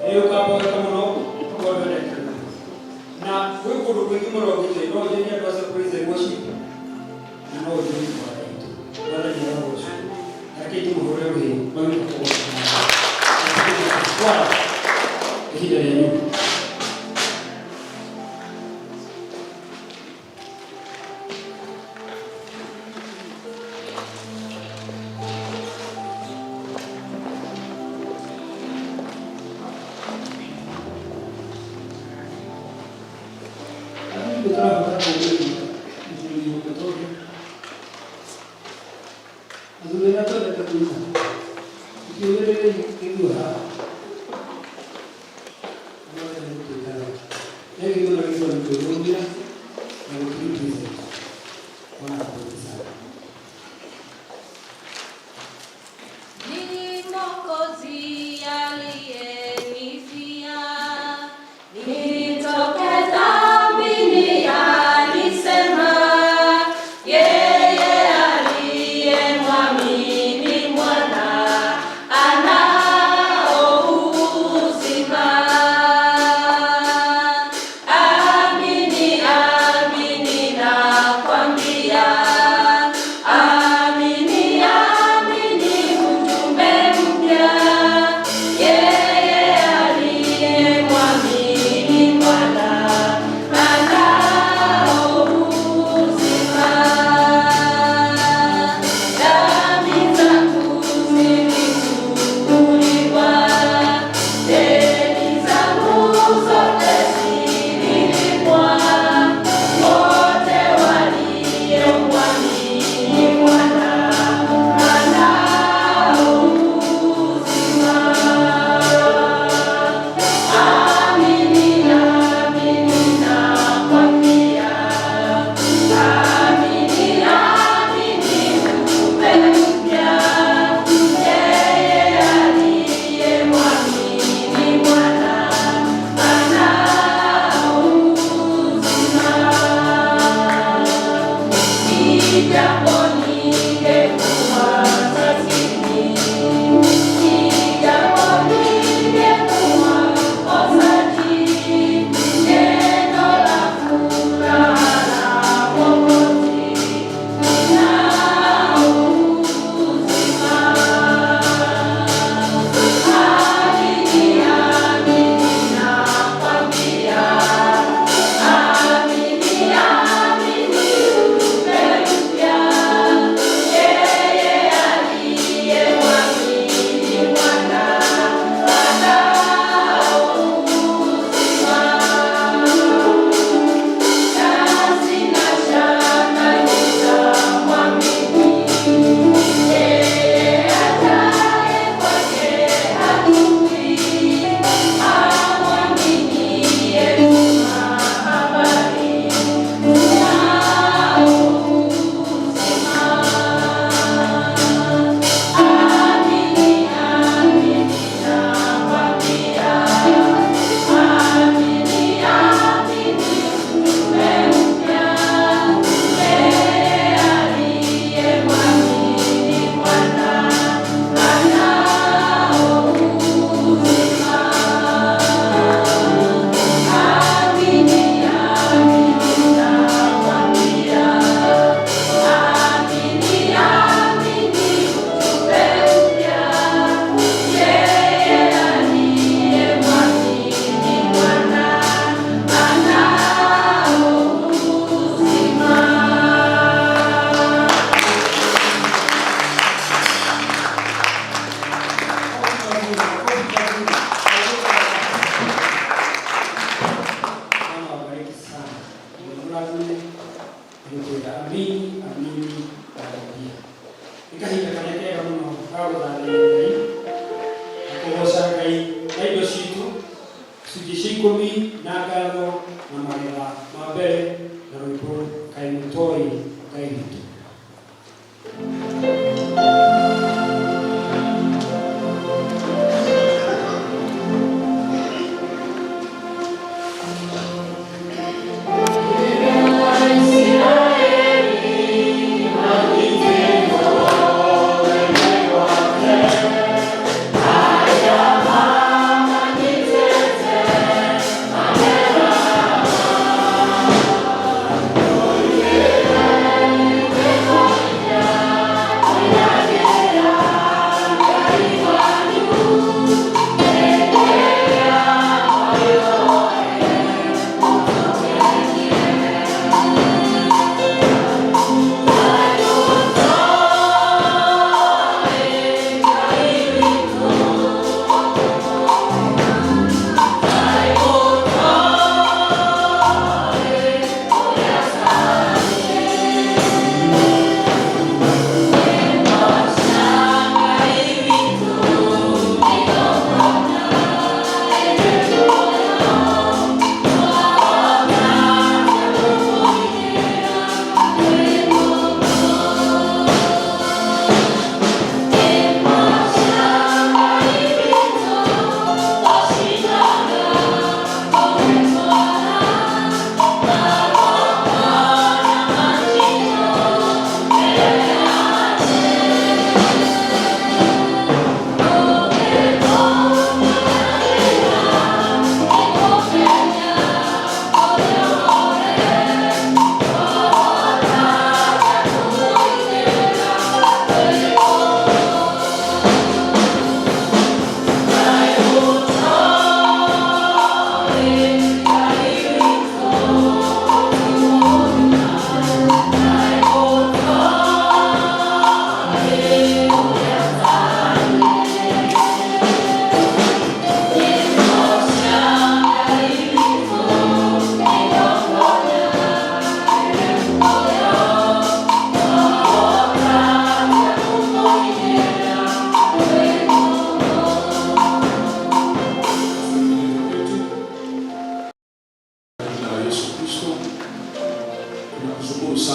ĩ ũkamboeka mũno okorwo ndwendete rwĩmbo. Na gwĩ kũndũ kũingĩ mũno ũngĩthiĩ no ũnjĩrie andũ acio praise and worship na no ũnjĩrie kwara itũ mwathani arogocwo. Rekei tũmũhũrĩre rũhĩ magĩũka kũgoca Mwathani. Ihinda rĩanyu. Nĩguo tũrabatara kũũmĩrĩria mũthuri ũmwe tondũ athuri arĩa twendete kũina tũtiũmĩrĩrie ithuĩ haha na gũtũrutithia. Bwana akubariki sana. Ni Mwokozi aliyenifia, nitoke dhambini alisema, yeye aliyemwamini Mwana anao uzima. Amini, amini nakwambia, amini, amini ujumbe mpya, yeye aliyemwamini Mwana anao uzima. Dhambi zangu zilichukuliwa, deni zangu zote zililipwa, wote waliomwamini Mwana wanao uzima. Amini, amini nakwambia, amini, amini ujumbe mpya, yeye aliyemwamini Mwana anao uzima. Ijapo ningekuwa maskini, ijapo ningekuwa mkosaji, neno la furaha la Mwokozi ninao uzima. Amini, amini nakwambia, amini, amini ujumbe mpya, yeye aliyemwamini Mwana anao uzima. Na sina shaka nitamwamini, yeye ajaye kwake hatupwi, amwaminiye tuma habari tunao uzima. Amini, amini nakwambia, amini, amini ujumbe mpya, yeye aliyemwamini Mwana anao uzima. Amini, amini nakwambia, amini, amini ujumbe mpya, yeye aliyemwamini Mwana anao uzima. Bwana awabariki sana. Mũrathime nĩgũkwĩra amini, amini nakwambia. Nĩ kahinda karĩa kega mũno ga gũthathaiya Ngai na kũgoca Ngai na indo citũ, icunjĩ cia ikũmi na ngatho na magetha ma mbere na rwĩmbo Kaĩ Mũtoĩ Ngai witũ. Thank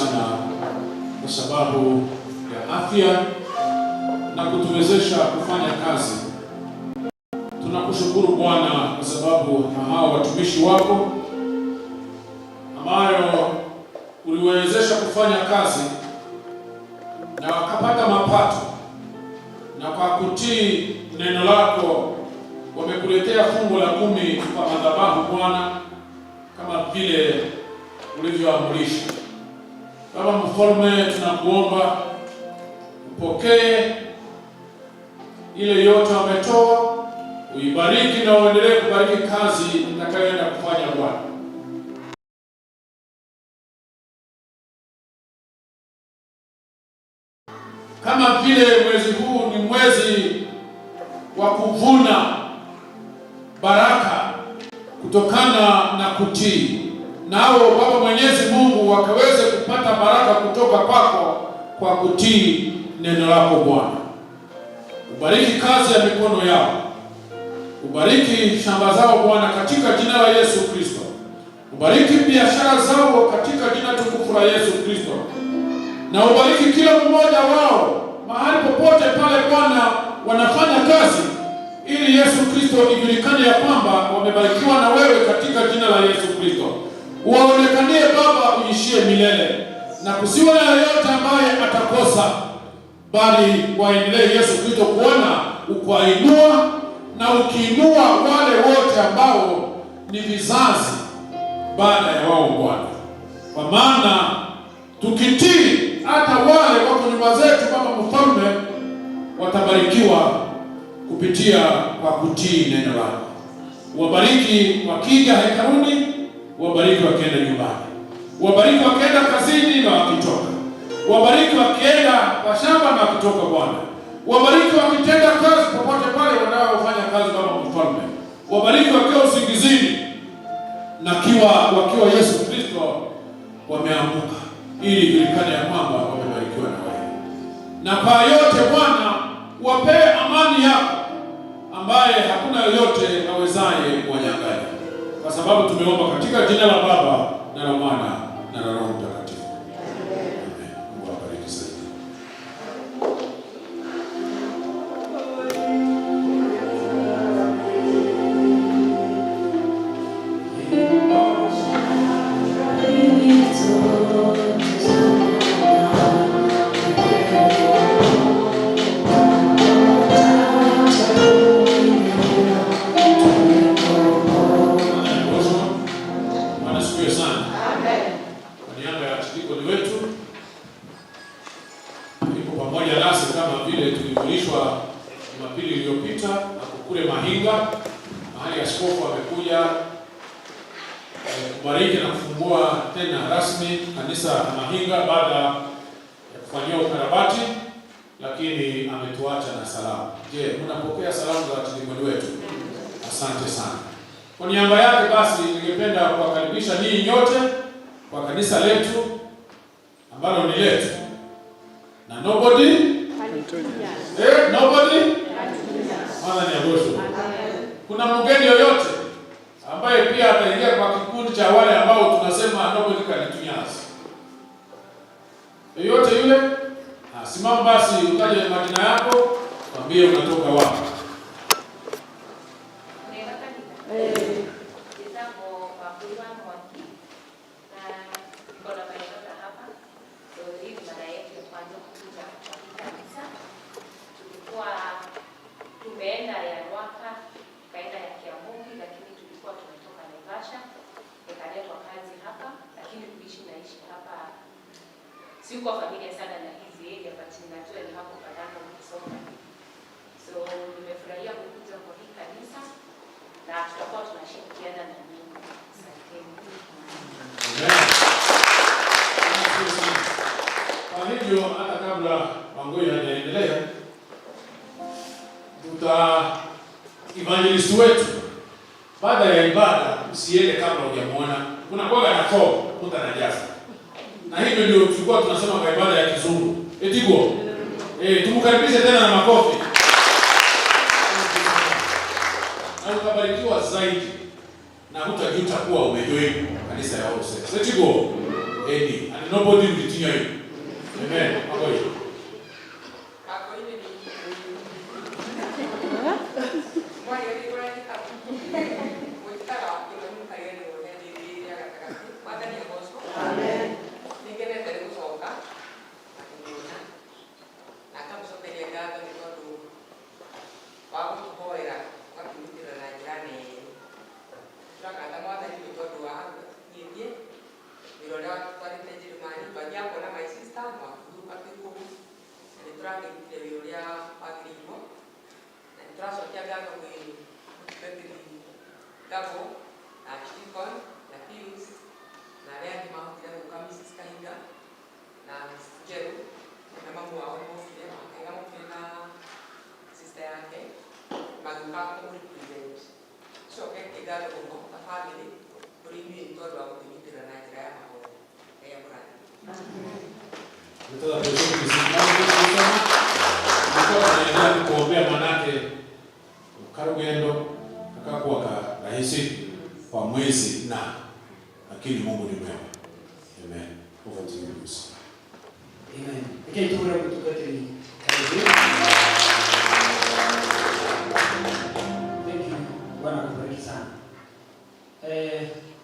sana kwa sababu ya afya na kutuwezesha kufanya kazi. Tunakushukuru Bwana kwa sababu na hao watumishi wako ambayo uliwezesha kufanya kazi na wakapata mapato, na kwa kutii neno lako wamekuletea fungu la 10 kwa madhabahu Bwana, kama vile ulivyoamrisha. Baba Mfalme, tunakuomba upokee ile yote wametoa, uibariki na uendelee kubariki kazi itakayoenda kufanya Bwana. Kama vile mwezi huu ni mwezi wa kuvuna baraka kutokana na kutii, nao Baba Mwenyezi Mungu wakaweze kupata baraka kutoka kwako kwa kutii neno lako Bwana. Ubariki kazi ya mikono yao, ubariki shamba zao Bwana, katika jina la Yesu Kristo. Ubariki biashara zao katika jina tukufu la Yesu Kristo, na ubariki kila mmoja wao mahali popote pale Bwana wanafanya kazi, ili Yesu Kristo ijulikane ya kwamba wamebarikiwa na wewe katika jina la Yesu Kristo. Uwaonekanie Baba uishie milele, na kusiwe na yeyote ambaye atakosa, bali waendelee Yesu Kristo kuona ukwainua na ukiinua wale wote ambao ni vizazi baada ya wao Bwana, kwa maana tukitii hata wale wako nyuma zetu, Baba Mfalme, watabarikiwa kupitia kwa kutii neno lako. Wabariki wakija hekaluni, wabariki wakienda nyumbani, wabariki wakienda kazini na wakitoka, wabariki wakienda kwa shamba na wakitoka Bwana, wabariki wakitenda kazi popote pale wanaofanya kazi, Baba Mfalme, wabariki wakiwa usingizini na wakiwa Yesu Kristo wameamuka, ili ijulikane ya kwamba wamebarikiwa na wewe. Na kwa yote Bwana, wapee amani yako ambaye hakuna yoyote awezaye kuwanyang'anya, kwa sababu tumeomba katika jina la Baba na la Mwana na la Roho Mtakatifu. Amen. Mungu awabariki zaidi. Bwana asifiwe sana. Kwa niaba ya archdeacon wetu yuko pamoja nasi kama vile tulijulishwa Jumapili iliyopita, ako kule Mahinga, mahali askofu amekuja kubariki na kufungua tena rasmi kanisa la Mahinga baada ya kufanyia ukarabati, lakini ametuacha na salamu. Je, mnapokea salamu za archdeacon wetu? Asante sana. Kwa niaba yake basi, ningependa kuwakaribisha ninyi nyote kwa kanisa letu ambalo ni letu na nobody nobody maana ni agosho. Kuna mgeni yoyote ambaye pia ataingia kwa kikundi cha wale ambao tunasema nobody can tunyasi? Yoyote yule? Simama basi utaje majina yako, mwambie unatoka wapi. Njĩtagwo Wambui wa Mwangi na niko na my daughter hapa. So hii ni mara yetu ya kwanza kukuja kwa hii kanisa. Tulikuwa tumeenda ya Ruaka, tukaenda ya Kiambu, lakini tulikuwa tumetoka Naivasha, nikaletwa kazi hapa, lakini kuishi naishi hapa. Sikuwa familiar sana na hizi area, but ninajua ni hapo Karanga ukisonga. So nimefurahia kukuja kwa hii kanisa na tutakuwa tunashirikiana na nyinyi. Asanteni. Amen. Kwa hivyo hata kabla Wangui hajaendelea, tuta evangelist wetu baada ya ibada, usiende kabla hujamuona. Kuna kwaga na form mtu anajaza, na hivyo ndio tulikuwa tunasema kwa ibada ya kizungu etigo. Tumkaribishe tena na makofi na utabarikiwa zaidi na hutajuta kuwa umejoin kanisa ya All Saints. Etigo eni And nobody will junior you. Amen. Akoi. Kuombea manake karugendo kakakuwa rahisi kwa mwezi na lakini Mungu ni mwema. Amen. Over to you, Bruce. Amen. Okay, tuwe kutukatili. Thank you. Bwana akubariki sana.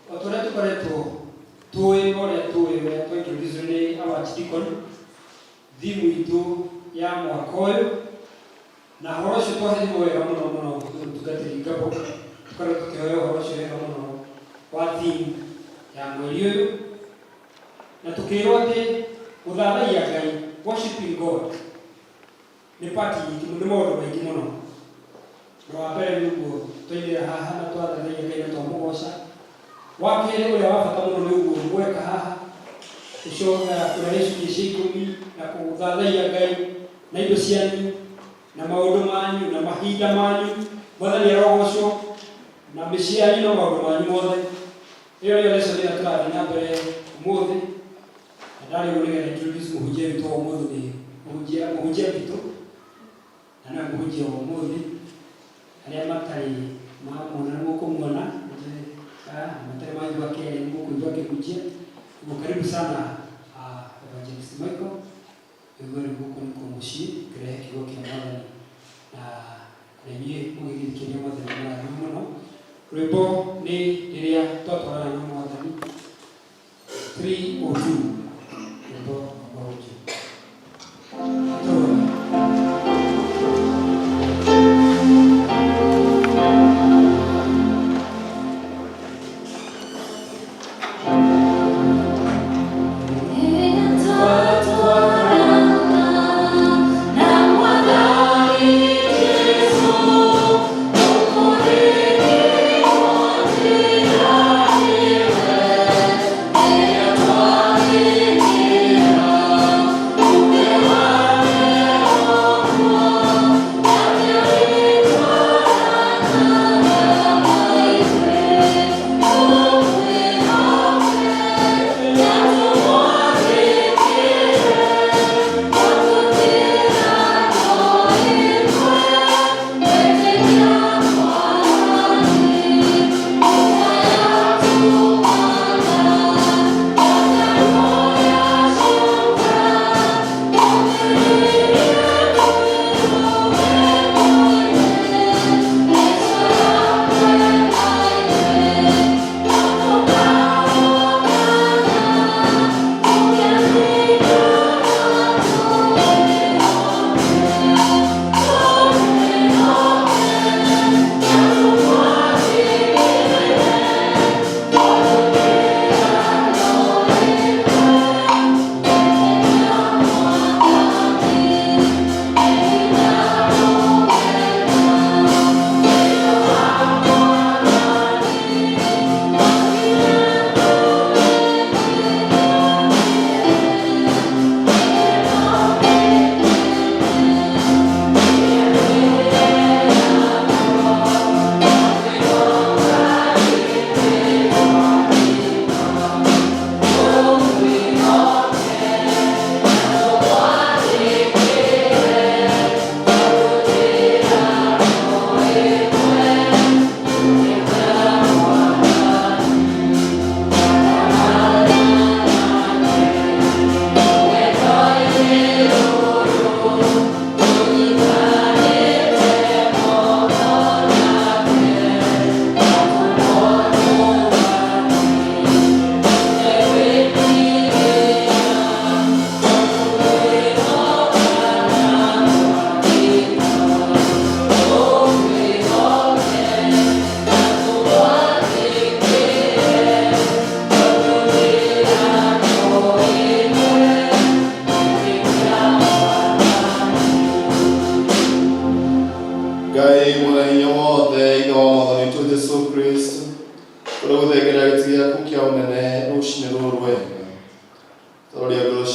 Watu tukoretwo tuĩ ũrĩa tũĩ ũrĩa twaintroduce nĩ our archdeacon thimu itũ ya mwaka ũyũ na ũhoro ũcio twaheirwo wega mũno mũno mũtungatĩri Ngabo tũkoretwo tũkĩhoya ũhoro ũcio wega mũno wa thimu ya mweri ũyũ na tũkĩrwo atĩ gũthathaiya Ngai, worshiping God, nĩ part nyingĩ, nĩ maũndũ maingĩ mũno. Na wa mbere nĩ ũguo twaingĩra haha na twathathaiya Ngai na twamũgoca. Wa kerĩ ũrĩa wa bata mũno nĩ ũguo gweka haha gũcoka kũrehe icunjĩ cia ikũmi na kũthathaiya Ngai na indo cianyu na maũndũ manyu na mahinda manyu. Mwathani arogocwo na mĩciĩ yanyu na maũndũ manyu mothe. Ĩyo nĩyo lesson ĩrĩa tũrathiĩ na mbere ũmũthĩ. Na ndarĩ ũguo nĩgetha introduce mũhunjia witũ wa ũmũthĩ nĩ mũhunjia witũ na nĩwe mũhunjia wa ũmũthĩ. Arĩa matarĩ mamuona nĩ mũkũmuona, matarĩ maigua kerĩ nĩ mũkũigua akĩhunjia. Ũguo karibu sana Evangelist Michael. Ũguo rĩu gũkũ nĩkuo mũciĩ kĩrehe kiugo kĩa Mwathani na inyuĩ mũgĩgĩthikĩria Mwathani mũrathime mũno. Rwĩmbo nĩ rĩrĩa twatwarana na Mwathani 302 rwĩmbo rwa ũnjũ.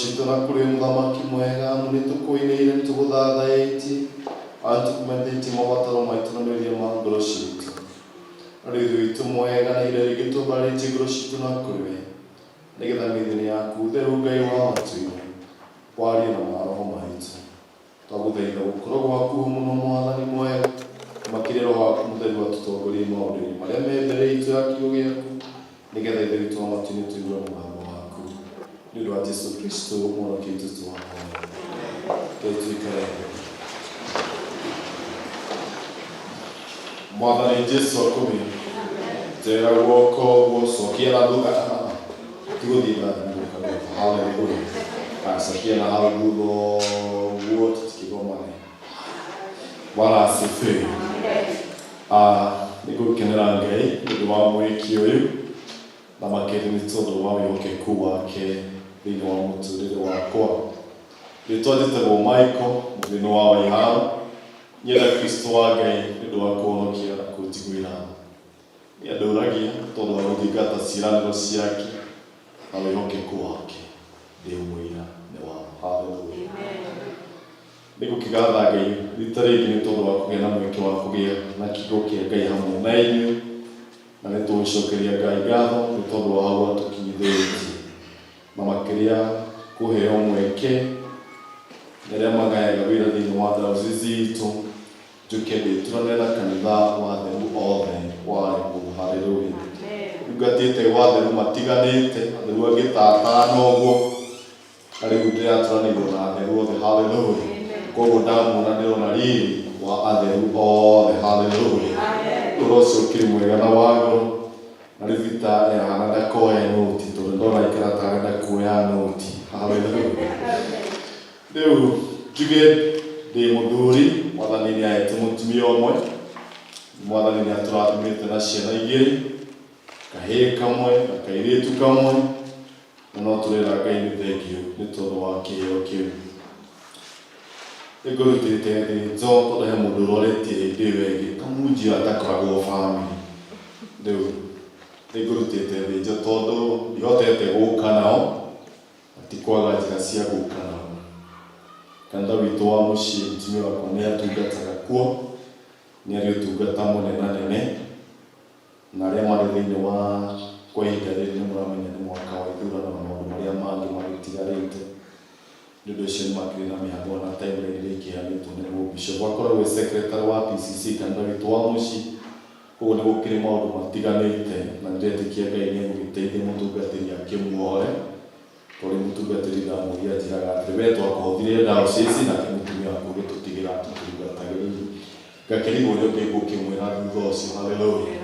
Citũ na kũrĩ mũthamaki mwega amu nĩ tũkũinĩire nĩ tũgũthathaĩtie na nĩtũkũmenyithĩtie mabataro maitũ na merirĩria ma ngoro citũ. Na rĩu Ithe witũ mwega na ihinda rĩngĩ tũmbararĩtie ngoro citũ na kũrĩ we nĩgetha mĩthenya yaku theru Ngai wa matu-inĩ warie na maroho maitũ. Twagũthaitha gũkorwo gwaku mũno Mwathani mwega makĩria Roho waku mũtheru atũtongorie maũndũ-inĩ marĩa me mbere itũ ya kiugo gĩaku nĩgetha Ithe witũ wa matu-inĩ tũigue mũgambo waku nĩ ũndũ wa Jesu Kristo mũhonokia witũ twahoya. Ngai tuikare thĩ. Mwathani Jesu akumio. Njera guoko ũguo cokia na thutha. Tigũthiĩ na thutha. Haleluya. Cokia na hau thutha ũguo tũtikĩgomane. Bwana asifiwe. Nĩ ngũkenera Ngai nĩ ũndũ wa mwĩki ũyũ na makĩria nĩ tondũ wa wĩhokeku wake thĩinĩ wa mũtũrĩre wakwa. Rĩtwa njĩtagwo Michael mũthĩni wa Waiharo. Nyenda Kristo wa Ngai nĩ ũndũ wa kũhonokia na kũnjiguĩra tha. Nĩ andũragia tondũ wa gũthingata ciĩranĩro ciake na wĩhokeku wake. Ndĩ mũira nĩ wa ma. Haleluya. Nĩ ngũkĩgatha Ngai rita rĩngĩ nĩ tondũ wa kũgĩa na mweke wa kũgĩa na kiugo kĩa Ngai hamwe na inyuĩ na nĩ tũgũcokeria Ngai ngatho nĩ tondũ wa hau atũkinyithĩtie na makĩria kũheo mweke nĩ arĩa magayaga wĩra thĩinĩ wa diocese itũ njũke ndĩturanĩre na kanitha wa atheru othe wa Embu. Haleluya. Ndungatĩte gwa atheru matiganĩte, atheru angĩ ta atano ũguo, na rĩu ndĩraturanĩirwo na atheru othe. Haleluya. Koguo ndamuona ndĩrona riri wa atheru othe. Haleluya. Ũhoro ũcio ũkĩrĩ mwega na wa goro. Na rĩu Vita ehana ndakoe noti tondũ ndona aikara ta arenda kuoya noti. Haleluya. Rĩu njuge ndĩ mũthuri, Mwathani nĩ ahete mũtumia ũmwe, Mwathani nĩ atũrathimĩte na ciana igĩrĩ, kahĩĩ kamwe na kairĩtu kamwe, na no tũrera Ngai nĩ thengiũ nĩ tondũ wa kĩheo kĩu. Nĩ ngũrutĩte thĩnjo tondũ he mũndũ ũrwarĩtie hĩndĩ ĩyo ĩngĩ kamunjio atakoragwo bamĩrĩ. Rĩu nĩ ngũrutĩte thĩnjo tondũ ndihotete gũka nao, na ti kwaga njĩra cia gũka nao. Kanitha witũ wa mũciĩ mũtumia wakwa nĩ atungataga kuo, nĩ arĩ ũtungata mũnenanene, na arĩa marĩ thĩinĩ wa kwa ihinda rĩrĩ nĩ mũramenya nĩ mwaka wa ithurano na maũndũ marĩa mangĩ magĩtigarĩte. Nĩ ũndũ ũcio nĩ makĩrĩ na mĩhang'o na timeline ĩrĩa ĩkĩheanĩtwo nĩ mũbishop. Akoragwo e secretary wa PCC kanitha witũ wa mũciĩ, koguo nĩ gũkĩrĩ maũndũ matiganĩte na nĩndetĩkia Ngai nĩ egũgĩteithia mũtungatĩri akĩmuohore tondũ mũtungatĩri ndamũria anjĩraga atĩrĩ we twakũhothire diocese nake mũtumia waku ũgĩtũtigĩra atũtungatagĩrĩire. Ngakĩrigwo ũrĩa ũngĩ ngũkĩmwĩra thutha ũcio. Haleluya.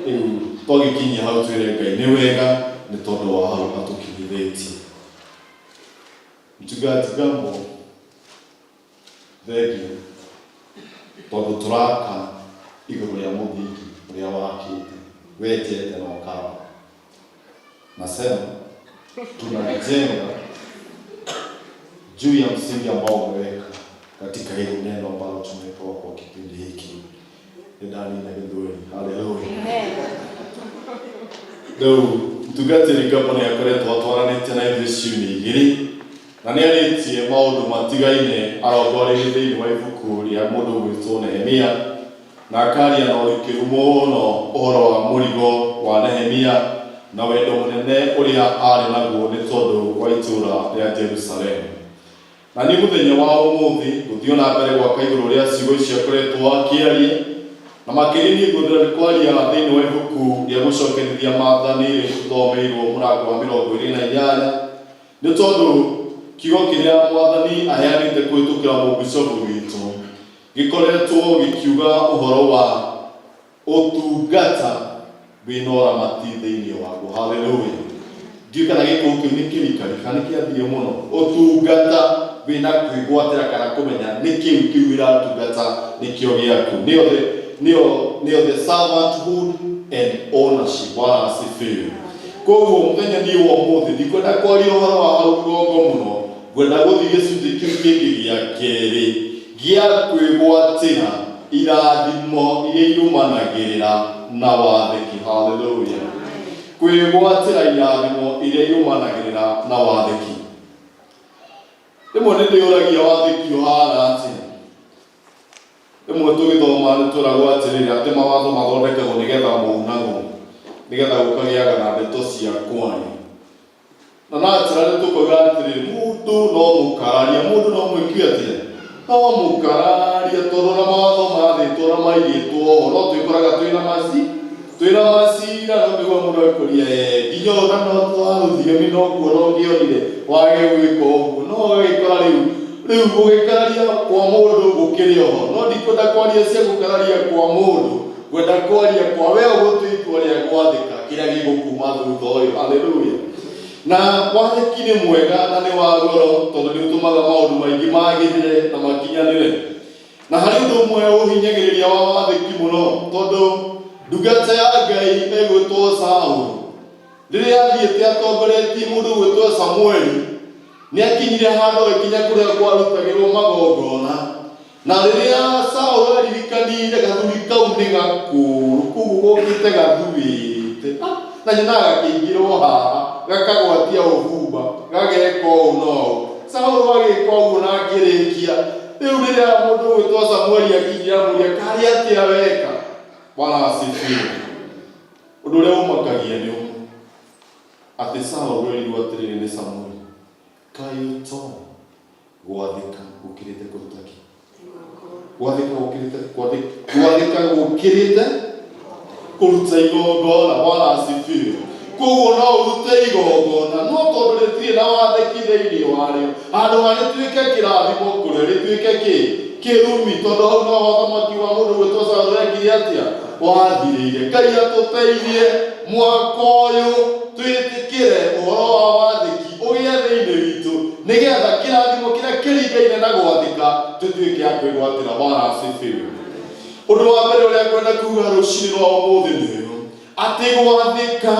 Rĩu twagĩkinyia hau twĩre Ngai nĩ wega nĩ tondũ wa hau atũkinyithĩtie. Mchungaji Gambo, thengiũ tondũ tũraka igũrũ rĩa mũthingi ũrĩa wakĩte wenjete na ũkamba. Nasema tunajenga juu ya msingi ambao umeweka katika hili neno ambalo tumepewa kwa kipindi hiki. Nĩ ndanina gĩthweri. Haleluya. Rĩu mũtungatĩri Gambo nĩ akoretwo atwaranĩte na ithuĩ ciumia igĩrĩ na nĩ arĩtie maũndũ matigaine arongoreirie thĩinĩ wa ibuku rĩa mũndũ ũgwĩtwo Nehemia na akaria na ũrikĩru mũno ũhoro wa mũrigo wa Nehemia na wendo mũnene ũrĩa arĩ naguo nĩ tondũ wa itũũra rĩa Jerusalemu. Na niĩ mũthenya wa ũmũthĩ ngũthiĩ na mbere gwaka igũrũ rĩa ciugo icio akoretwo akĩaria, na makĩria niĩ ngwenda kwaria thĩinĩ wa ibuku rĩa gũcokerithia maathani rĩrĩa tũthomeirwo mũrango wa 28, nĩ tondũ kiugo kĩrĩa Mwathani aheanĩte kũhĩtũkĩra mũbishobu witũ gĩkoretwo gĩkiuga ũhoro wa ũtungata wĩna ũramati thĩinĩ waguo. Haleluya. Ndiũĩ kana gĩkũyũ kĩu nĩ kĩrikari kana nĩ kĩathiĩ mũno. Ũtungata wĩna kwĩgwatĩra kana kũmenya nĩ kĩu kĩu ũratungata nĩkĩo gĩaku. Nĩyo the nĩyo nĩyo the servanthood and ownership. Bwana asifiwe. Koguo mũthenya niĩ wa ũmũthĩ ndikwenda kwaria ũhoro wa hau rũgongo mũno, ngwenda gũthiĩ gĩcunjĩ kĩu kĩngĩ gĩa kerĩ gĩa kwĩgwatĩra irathimo iria irumanagĩrĩra na wathĩki. Haleluya. Kwĩgwatĩra irathimo iria irumanagĩrĩra na wathĩki. Rĩmwe nĩ ndĩũragia wathĩki ũhana atĩa. Rĩmwe tũgĩthoma nĩ twĩragwo atĩrĩrĩ atĩ mawatho mathondekagwo nĩgetha mounagwo, nĩgetha gũkagĩaga na ndeto cia kwaria. Na naturally tũkoiga atĩrĩrĩ mũndũ no mũkararia, mũndũ no mwĩki atĩa? No mũkararia tondũ ona mawatho mathĩtwo na maigĩtwo ho no twĩkoraga twĩna maci twĩna macira no nĩguo mũndũ akũria nginya ona no twa rũthiomi no kuona ũngĩonire wage gwĩka ũguo no ũgagĩkora rĩu rĩu gũgĩkararia kwa mũndũ gũkĩrĩ oho no ndikwenda kwaria cia gũkararia kwa mũndũ ngwenda kwaria kwa we ũgũtua itua rĩa gwathĩka kĩrĩa gĩgũkuma thutha ũyũ. Haleluya. Na wathĩki nĩ mwega na nĩ wa goro tondũ nĩ ũtũmaga maũndũ maingĩ magĩrĩre na makinyanĩre. Na harĩ ũndũ ũmwe ũhinyagĩrĩria wa wathĩki mũno tondũ ndungata ya Ngai ĩgwĩtwo Saũlũ rĩrĩa athiĩte atongoretie mũndũ ũgwĩtwo Samueli nĩ akinyire handũ agĩkinya kũrĩa kwarutagĩrwo magongona na rĩrĩa Saũlũ aririkanire gathuri kau nĩ gakũrũ koguo gokĩte gathuĩte na nyonaga gakĩingĩrwo haha gakagwatia ũbumba gageka ũũ na ũũ. Saũlũ agĩka ũguo na akĩrĩkia. Rĩu rĩrĩa mũndũ ũgwĩtwo Samueli akinyire amũria karĩ atĩa weka. Bwana asifiwe. Ũndũ ũrĩa ũmakagia nĩ ũmwe atĩ Saũlũ erirwo atĩrĩrĩ nĩ Samueli, kaĩ ũtoĩ gwathĩka gũkĩrĩte kũruta kĩ? Gwathĩka gũkĩrĩte gwathĩka gũkĩrĩte kũruta igongona. Bwana asifiwe. Koguo no ũrute igongona no tondũ rĩtirĩ na wathĩki thĩinĩ warĩo handũ ha rĩtuĩke kĩrathimo kũrĩ rĩtuĩke kĩ kĩrumi tondũ hau no ũthamaki wa mũndũ gwĩtwo Saũlũ ekire atĩa wathirĩire. Ngai atũteithie mwaka ũyũ twĩtĩkĩre ũhoro wa wathĩki ũgĩe thĩinĩ witũ nĩgetha kĩrathimo kĩrĩa kĩringaine na gwathĩka tũtuĩke a kwĩgwatĩra. Bwana asifiwe. Ũndũ wa mbere ũrĩa ngwenda kuga rũcinĩ rwa ũmũthĩ nĩ ũyũ atĩ gwathĩka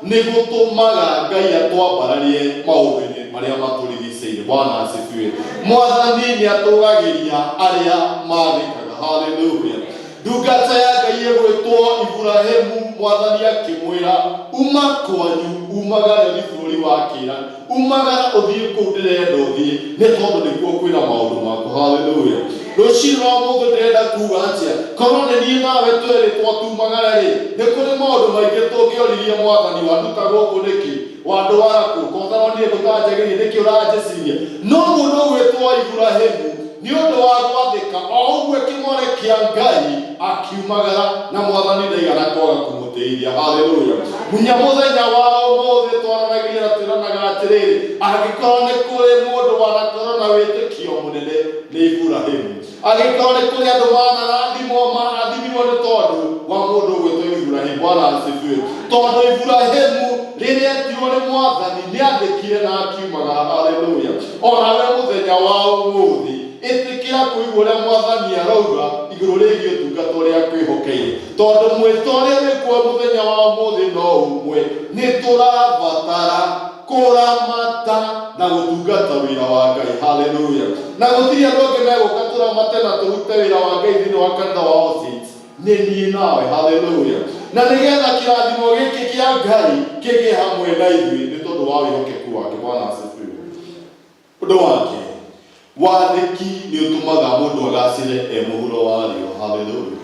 nĩ gũtũmaga Ngai atwambararie maũndũ-inĩ marĩa matũrigicĩirie. Bwana asifiwe. Mwathani nĩ atũgagĩria arĩa mathĩkaga. Haleluya. Ndungata ya Ngai ĩgwĩtwo Iburahĩmu mwathani akĩmwĩra uma kwanyu umagare ũthiĩ bũrũri wa kĩĩranĩro umagara ũthiĩ kũu ndĩrenda ũthiĩ nĩ tondũ nĩkuo kwĩna maũndũ maku. Haleluya. Rũcinĩ rwa ũmũthĩ ndĩrenda kuga atĩa korwo nĩ niĩ nawe twerĩtwo tumagare rĩ nĩ kũrĩ maũndũ maingĩ tũngĩoririe mwathani wanduta gũkũ nĩkĩ wandwara kũ kotaronire gũtanjagĩrĩire nĩkĩ ũranjĩciria no mũndũ ũgwĩtwo Iburahĩmu nĩ ũndũ wa gwathĩka o ũguo kĩmore kĩa Ngai akiumagara na mwathani ndaigana kwaga kũmũteithia. Haleluya. Munya mũthenya wa ũmũthĩ twaranagĩria na twĩranaga atĩrĩrĩ angĩkorwo nĩ kũrĩ mũndũ wanakorwo na wĩtĩkio mũnene nĩ Iburahĩmu angĩkorwo nĩ kũrĩ andũ manarathimwo marathimirwo nĩ tondũ wa mũndũ ũgwĩtwo Iburahĩmu. Bwana asifiwe. Tondũ Iburahĩmu rĩrĩa etirwo nĩ mwathani nĩ athĩkire na akiumagara. Haleluya. Onawe mũthenya wa ũmũthĩ ĩtĩkĩra kũigua ũrĩa mwathani arauga igũrũ rĩgiĩ ũtungata ũrĩa akwĩhokeire tondũ mwĩto ũrĩa wĩkuo mũthenya wa ũmũthĩ no ũmwe nĩ tũrabatara kũramata na gũtungata wĩra wa Ngai. Haleluya. Na gũtirĩ andũ angĩ megũka tũramate na tũrute wĩra wa Ngai thĩinĩ wa kanitha wa All Saints nĩ niĩ nawe. Haleluya. Na nĩgetha kĩrathimo gĩkĩ kĩa Ngai kĩgĩe hamwe na ithuĩ nĩ tondũ wa wĩhokeku wake. Bwana asifiwe. Ũndũ wa kerĩ wathĩki nĩ ũtũmaga mũndũ agacĩre e mũhuro wa riũa. Haleluya.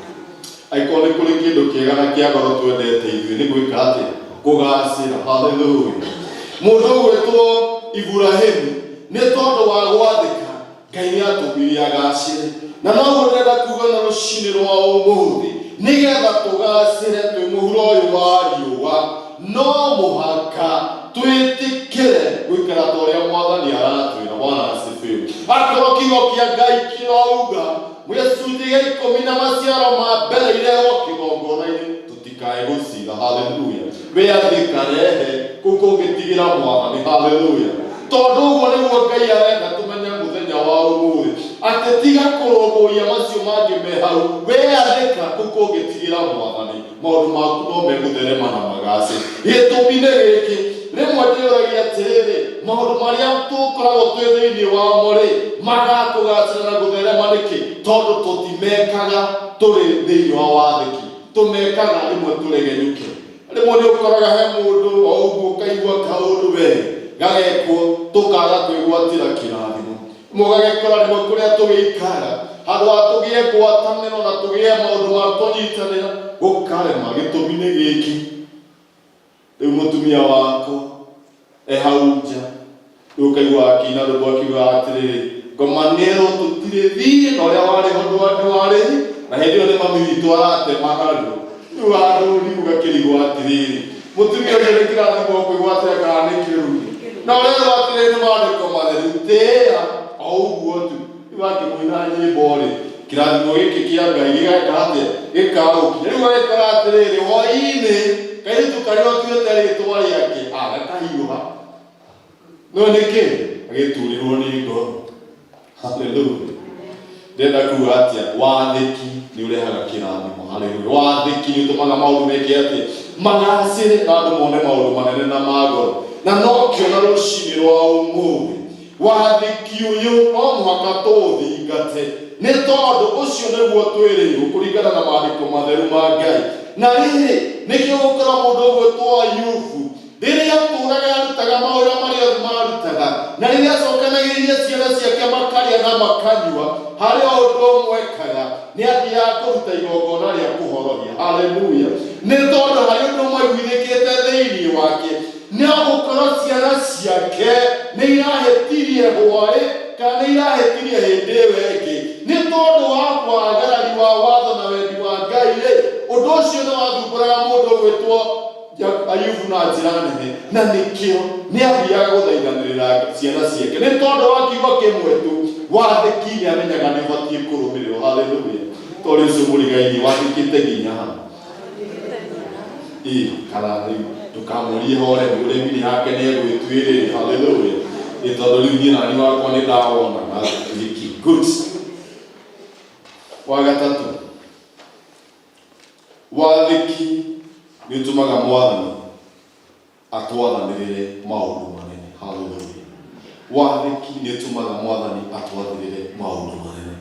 Angĩkorwo nĩ kũrĩ kĩndũ kĩega na kĩa goro twendete ithuĩ nĩ gwĩka atĩa? Kũgacĩra. Haleluya. Mũndũ ũgwĩtwo Iburahĩmu nĩ tondũ wa gwathĩka Ngai nĩ atũmire agacĩre na noguo ndĩrenda kuga na rũcinĩ rwa ũmũthĩ nĩgetha tũgacĩre twĩ mũhuro ũyũ wa riũa no mũhaka twĩtĩkĩre gũikara ta ũrĩa mwathani aratwĩra. Bwana asifiwe. Akorwo kiugo kĩa Ngai kĩrauga gĩcunjĩ gĩa ikũmi na maciaro ma mbere irehwo kĩgongona-inĩ tũtikae gũcira. Haleluya. Wĩathĩka rehe kũu kũngĩtigĩra mwathani. Haleluya. Tondũ ũguo nĩguo Ngai arenda tũmenye mũthenya wa ũmũthĩ atĩ tiga kũrũmbũiya macio mangĩ me hau wĩathĩka kũu kũngĩtigĩra mwathani maũndũ maku no megũtherema na magacĩre. Gĩtũmi nĩ gĩkĩ rĩmwe ndĩũragia atĩrĩrĩ maũndũ marĩa tũkoragwo twĩ thĩinĩ wamo rĩ magatũgacĩra na gũtherema nĩkĩ? Tondũ tũtimekaga tũrĩ thĩinĩ wa wathĩki tũmekaga rĩmwe tũregenyũke. Rĩmwe nĩ ũkoraga he mũndũ o ũguo ũkaigua kaũndũ we gagekwo tũkaga kwĩgwatĩra kĩrathimo. Mũgagĩkora rĩmwe kũrĩa tũgĩikara handũ ha tũgĩe ngwatanĩro na tũgĩe maũndũ ma kũnyitanĩra gũkarema. Gĩtũmi nĩ gĩkĩ, rĩu mũtumia wakwa e hau nja, rĩu ũkaigua akĩina rwĩmbo akiuga atĩrĩrĩ, ngomanĩrwo tũtirĩ thiĩ na ũrĩa warĩ ho ndwarĩ warĩ, na hĩndĩ ĩyo nĩ mami witũ aratema naruo. Rĩu athuri ũgakĩrigwo atĩrĩrĩ, mũtumia ũcio nĩ kĩrathimo kwĩgwatĩra kana nĩ kĩrumi? Na ũrerwo atĩrĩrĩ nĩ maandĩko matheru, tĩĩa o ũguo tu. Rĩu akĩmũina nyĩmbo rĩ, kĩrathimo gĩkĩ kĩa Ngai gĩgeka atĩa? Gĩkagũkinya. Rĩu agĩkora atĩrĩrĩ, hwaĩ-inĩ kairĩtu karĩa ũtuĩte rĩtwa rĩake agakahiũha. No nĩkĩ? Agĩturirwo nĩ ngoro. Haleluya. Ndĩrenda kuga atĩa? Wathĩki nĩ ũrehaga kĩrathimo. Haleluya. Wathĩki nĩ ũtũmaga maũndũ meke atĩa? Magacĩre na andũ mone maũndũ manene na ma ngoro. Na nokĩo na rũcinĩ rwa ũmũthĩ wathĩki ũyũ no mũhaka tũũthingate, nĩ tondũ ũcio nĩguo twĩrĩirwo kũringana na maandĩko matheru ma Ngai. Na rĩrĩ, nĩkĩo gũkora mũndũ ũgwĩtwo Ayubu, rĩrĩa atũũraga arutaga mawĩra marĩa othe maarutaga, na rĩrĩa acokanagĩrĩria ciana ciake makarĩa na makanyua, harĩ o ũndũ ũmwe ekaga, nĩ athiaga kũruta igongona rĩa kũhorohia. Haleluya! Nĩ tondũ harĩ ũndũ ũmwe aiguithĩkĩte thĩinĩ wake, nĩ gũkorwo ciana ciake nĩ irahĩtirie hwaĩ kana nĩ irahĩtirie hĩndĩ ĩyo ĩngĩ, nĩ tondũ wa wagarari wa watho na wendi wa Ngai rĩ, ũndũ ũcio nĩ wathumbũraga mũndũ ũgwĩtwo Ayubu na njĩra nene, na nĩkĩo nĩ athiaga gũthaithanĩrĩra ciana ciake, nĩ tondũ wa kiugo kĩmwe tu, wathĩki nĩ amenyaga nĩ ũbatiĩ kũrũmĩrĩrwo. Haleluya! Tondũ ũcio mũrigainie wathĩkĩte nginya ha? Ĩ kana rĩu ndũkamũrie hore, ũremi nĩ hake nĩ egwĩtuĩrĩria. Haleluya! Ĩ tondũ rĩu niĩ nani wakwa nĩ ndawona na gĩki good. Wa gatatũ, wathĩki nĩ ũtũmaga Mwathani atwathanĩrĩre maũndũ manene. Haleluya! Wathĩki nĩ ũtũmaga Mwathani atwathĩrĩre maũndũ manene.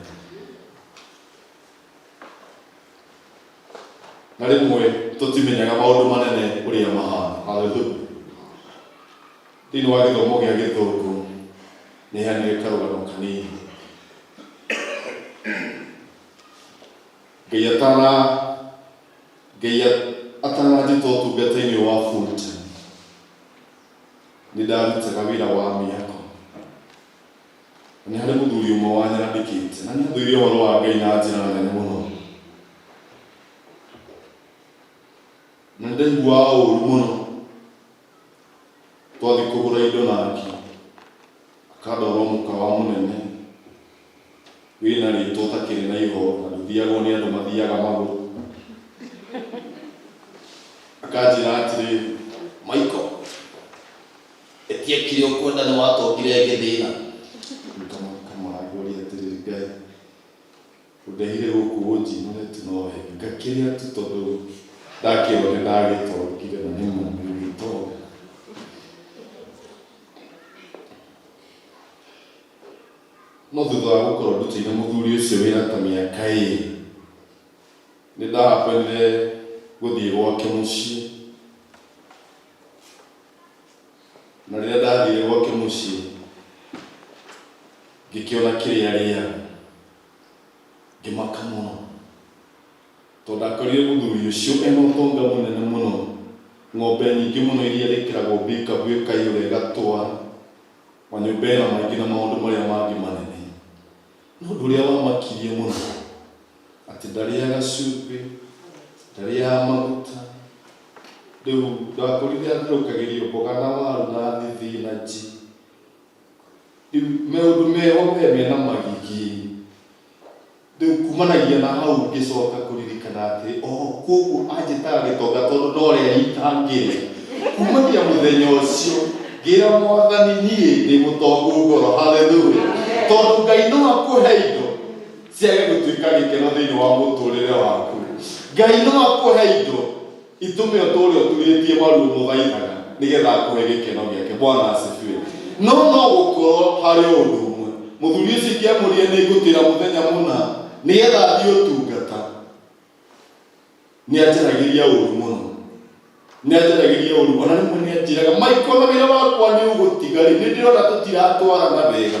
Na rĩmwe tũtimenyaga maũndũ manene ũrĩa mahana. Haleluya! Thĩinĩ wa gĩthomo gĩa Gĩthũngũ nĩ heanire karũgano kanini. Ngai atana Ngai atananjĩta ũtungata-inĩ wa full time, nĩ ndarutaga wĩra wa mĩako. Na nĩ harĩ mũthuri ũmwe wanyandĩkĩte, na nĩ athũire ũhoro wa Ngai na njĩra nene mũno. Na nĩ ndaiguaga ũru mũno twathiĩ kũgũra indo nake, akandwara o mũkawa mũnene wĩna rĩtwa ũtakĩrĩ na ihoru, na ndũthiagwo nĩ andũ mathiaga magũrũ. Akanjĩra atĩrĩrĩ, Michael, etia kĩrĩa ũkwenda nĩ watongire ngĩthĩna. Ngamaka ngũria atĩrĩrĩ, Ngai, ũndehire gũkũ ũnjinũre tu no wega, ngakĩrĩa tu tondũ ndakĩrwo nĩ ndagĩtongire na nĩ ma nĩ gĩtonga. No thutha wa gũkorwo ndutĩire mũthuri ũcio wĩra ta mĩaka ĩrĩ, nĩ ndahapenire gũthiĩ gwake mũciĩ. Na rĩrĩa ndathire gwake mũciĩ, ngĩkĩona kĩrĩa arĩaga, ngĩmaka mũno, tondũ ndakorire mũthuri ũcio ena ũtonga mũnene mũno, ng'ombe nyingĩ mũno iria rĩkĩragwo mbikabu ĩkaiyũra ĩgatwara, manyũmba ena maingĩ na maũndũ marĩa mangĩ manene. No ũndũ ũrĩa wamakirie mũno, atĩ ndarĩaga cumbĩ, ndarĩaga maguta. Rĩu ndakorire atherũkagĩrio mboga na waru na thibinanji. Rĩu maũndũ meho we mena magigi. Rĩu kumanagia na hau ngĩcoka kũririkana atĩ oh, koguo anjĩtaga gĩtonga tondũ no rĩa itangĩrĩa. Kumagia mũthenya ũcio ngĩra Mwathani niĩ ndĩ mũtongu ngoro. Haleluya! Tondũ Ngai no akũhe indo ciage gũtuĩka gĩkeno thĩinĩ wa mũtũrĩre waku. Ngai no akũhe indo itũme ũtũre ũturĩtie maru ũmũthaithaga nĩgetha akũhe gĩkeno gĩake. Bwana asifiwe. No no gũkorwo harĩ o ũndũ ũmwe, mũthuri ũcio ingĩamũrire nĩ ngũtĩra mũthenya mũna nĩgetha athiĩ ũtungata, nĩ anjaragĩria ũru mũno, nĩ anjaragĩria ũru. Ona rĩmwe nĩ anjĩraga, Michael, na wĩra wakwa nĩ ũgũtiga rĩ, nĩ ndĩrona tũtiratwarana wega.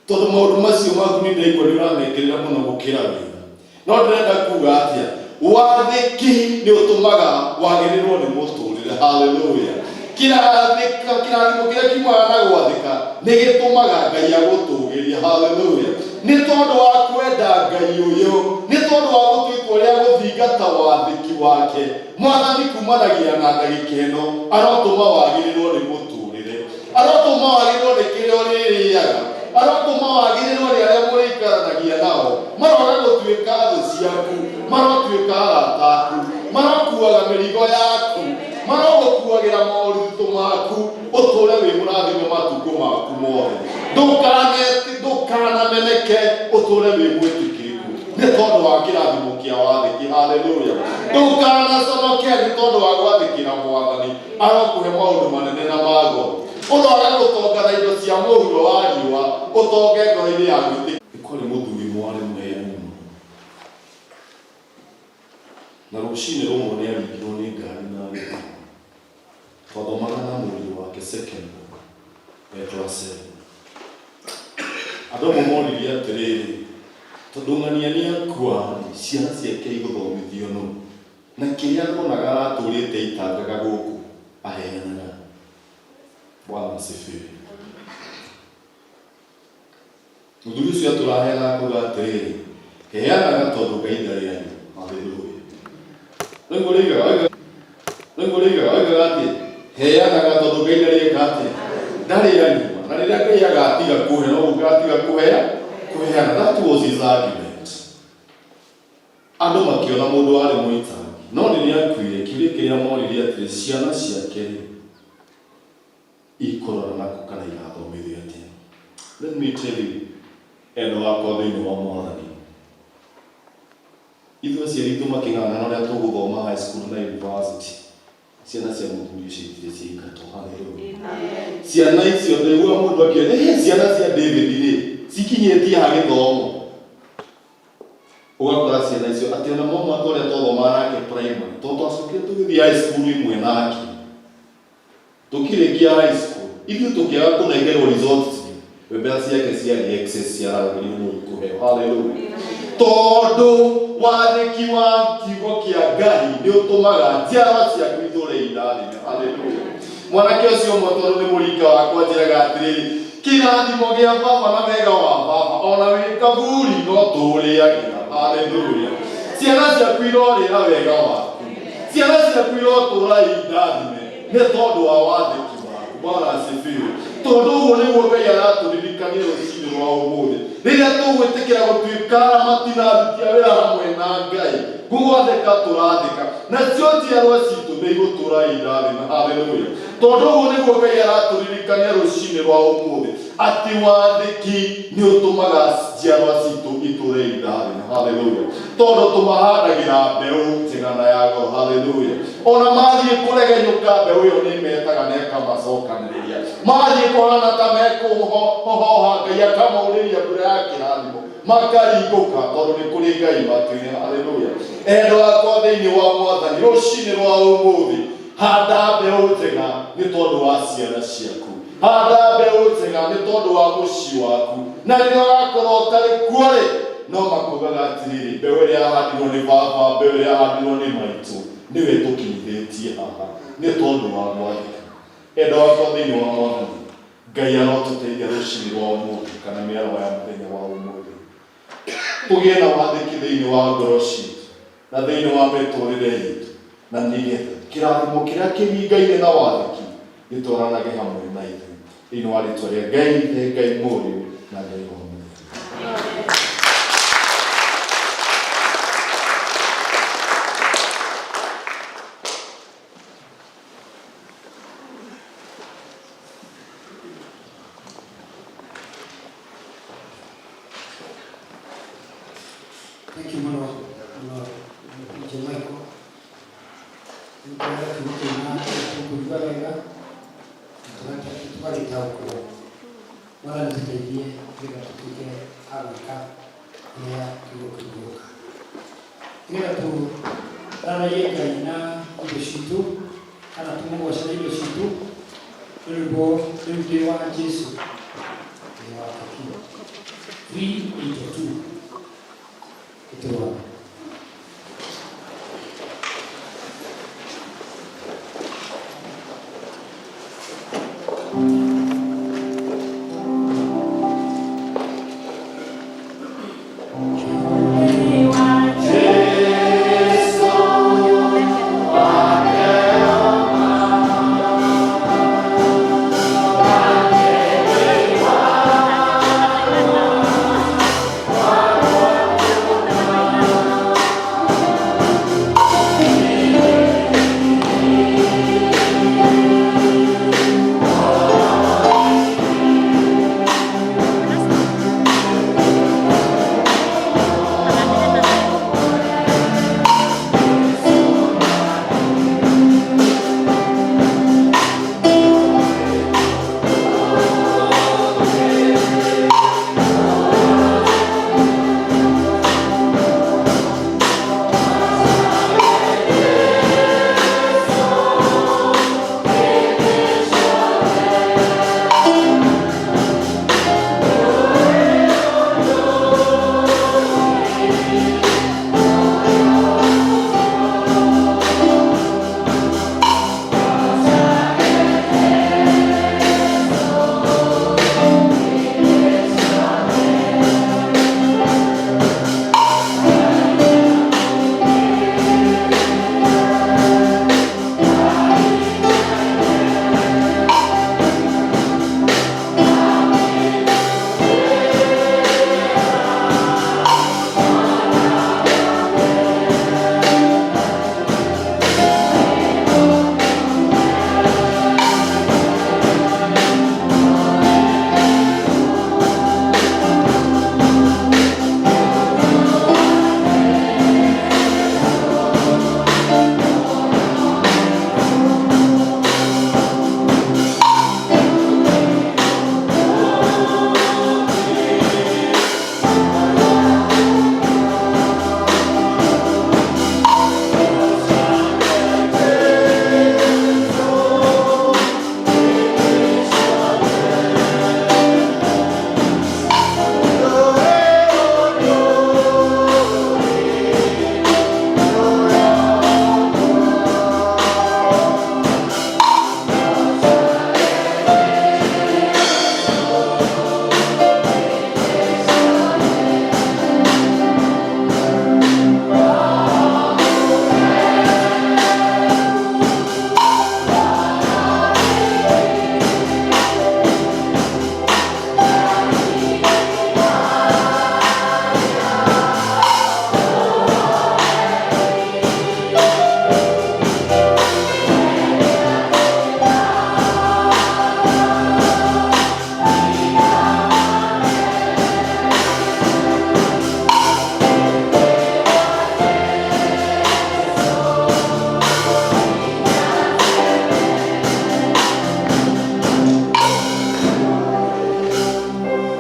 Tondũ maũndũ macio maku nĩ ndaigua nĩ ũramekĩrĩra mũno gũkĩra wĩra. No ndĩrenda kuga atĩa? Wathĩki nĩ ũtũmaga wagĩrĩrwo nĩ mũtũrĩre. Haleluya. Kĩrathĩka, kĩrathimo kĩrĩa kiumaga na gwathĩka nĩ gĩtũmaga Ngai agũtũgĩrie. Haleluya. Nĩ tondũ wa kwenda Ngai ũyũ, nĩ tondũ wa gũtua itua rĩa gũthingata wathĩki wake, Mwathani kumanagia na ndagĩka ĩno arotũma wagĩrĩrwo nĩ mũtũrĩre, arotũma wagĩrĩrwo nĩ kĩrĩa ũrĩrĩaga, arotũma wagĩrĩrwo nĩ arĩa mũrĩikaranagia nao, maroga gũtuĩka thũ ciaku, marotuĩka arata aku, marokuaga mĩrigo yaku, marogũkuagĩra moritũ maku, ũtũre wĩ mũrathime matukũ maku mothe. Ndũkanameneke, ũtũre wĩ mwĩtĩkĩrĩku nĩ tondũ wa kĩrathimo kĩa wathĩki. Haleluya. Ndũkanaconoke nĩ tondũ wa gwathĩkĩra Mwathani, arokũhe maũndũ manene na ma goro. Ũroaga gũtonga na indo cia mũhuro wa riũa, ũtonge ngoro-inĩ ya gwĩtĩkia. Nĩ kwarĩ mũthuri mwarĩ mũheani mũno, na rũcinĩ rũmwe nĩ aringirwo nĩ ngari na agĩkua. Twathomaga na mũriũ wake secondary e class 7. Andũ amwe moririe atĩrĩrĩ, tondũ ng'ania nĩ akua-rĩ, ciana ciake igũthomithio nũ? Na kĩrĩa ndonaga aratũrĩte aitangaga gũkũ aheanaga. Bwana asifiwe. Mũthuri ũcio atũraheanaga kuga atĩrĩrĩ, heanaga tondũ Ngai ndarĩ anyua. Haleluya. Nĩguo rĩigaga, nĩguo rĩigaga, oigaga atĩ heanaga tondũ Ngai ndarĩ eka atĩa, ndarĩ anyua. Na rĩrĩa Ngai agatiga kũhe, no gũgatiga kũhea, kũheana. That was his argument. Andũ makĩona mũndũ warĩ mũitangi. No rĩrĩa akuire, kĩũria kĩrĩa moririe atĩrĩ, ciana ciake rĩ, ikũrora nakũ kana igathomithio atĩa? Let me tell you, endwa akwa thĩinĩ wa Mwathani, ithuĩ aciari aitũ makĩng'ang'ana ũrĩa tũgũthoma high school na university, ciana cia mũthuri ũcio itirĩ ciaingatwo. Hallelujah. Ciana icio ndaiguaga mũndũ akiuga, "Ĩhĩ, ciana cia David rĩ, cikinyĩtie ha gĩthomo?" Ũgakora ciana icio atĩ ona mama ta ũrĩa twathomaga nake primary, tondũ twacokire tũgĩthiĩ high school ĩmwe nake, tũkĩrĩkia high school, ithuĩ tũkĩaga kũnengerwo results slip, we mbeca ciake ciarĩ excess ciaragagĩrio nũ ikũheo. Hallelujah. Tondũ wathĩki wa kiugo kĩa Ngai nĩ ũtũmaga njiarwa ciaku itũre irathime. Hallelujah. Mwanake ũcio ũmwe tondũ nĩ mũringa wakwa anjĩraga atĩrĩrĩ, kĩrathimo gĩa baba na wega wa baba ona wĩ kaburi no tũũrĩagĩra. Hallelujah. Ciana ciaku irorĩra wega waku, ciana ciaku irotũra indathime nĩ tondũ wa wathĩki waku. Bwana asifiwe. Tondũ ũguo nĩguo Ngai aratũririkania rũcinĩ rwa ũmũthĩ, rĩrĩa tũgwĩtĩkĩra gũtuĩka aramati na aruti a wĩra hamwe na Ngai, gũgwathĩka tũrathĩka, nacio njiarwa citũ nĩ igũtũra indathime. Haleluya. Tondũ ũguo nĩguo Ngai aratũririkania rũcinĩ rwa ũmũthĩ, atĩ wathĩki nĩ ũtũmaga njiarwa citũ itũre indathime. Haleluya. Tondũ tũmahandagĩra mbeũ njega na ya goro. Haleluya. Ona mathiĩ kũregenyũka, mbeũ ĩyo nĩ ĩmetaga na ĩkamacokanĩrĩria. Mathiĩ kũhana ta mekũhoha, Ngai akamaurĩria mbura ya kĩrathimo, makaringũka, tondũ nĩ kũrĩ Ngai matu-inĩ. Haleluya. Endwa akwa thĩinĩ wa Mwathani, rũcinĩ rwa ũmũthĩ, handa mbeũ njega nĩ tondũ wa ciana ciaku, handa mbeũ njega nĩ tondũ wa mũciĩ waku, na rĩrĩa ũgakorwo ũtarĩ kuo-rĩ, no makugaga atĩrĩrĩ, mbeũ ĩrĩa yahandirwo nĩ baba, mbeũ ĩrĩa yahandirwo nĩ maitũ, nĩwe ĩtũkinyithĩtie haha nĩ tondũ wa gwathĩka. Endwa akwa thĩinĩ wa Mwathani, Ngai arotũteithia rũcinĩ rwa ũmũthĩ kana mĩaraho ya mũthenya wa ũmũthĩ, tũgĩe na wathĩki thĩinĩ wa ngoro citũ na thĩinĩ wa mĩtũrĩre itũ, na nĩgetha kĩrathimo kĩrĩa kĩringaine na wathĩki gĩtwaranage hamwe na ithuĩ. Thĩinĩ wa rĩtwa rĩa Ngai Ithe, Ngai Mũriũ na Ngai Roho Mũtheru. Thank you mũno mũno DJ Michael. Nĩtwega kiugo kĩu na tũkũigua wega na tũgagĩtaũkwo. Mwathani tũteithie nĩgetha tũtuĩke a gwĩka ũrĩa kiugo kĩu gĩũka. Nĩgetha tũthathaiye Ngai na indo citũ kana tũmũgoce na indo citũ, nĩ rwĩmbo rĩu ndĩ wa Jesu, ndĩ wake biũ. 382. Ĩtũrũgame.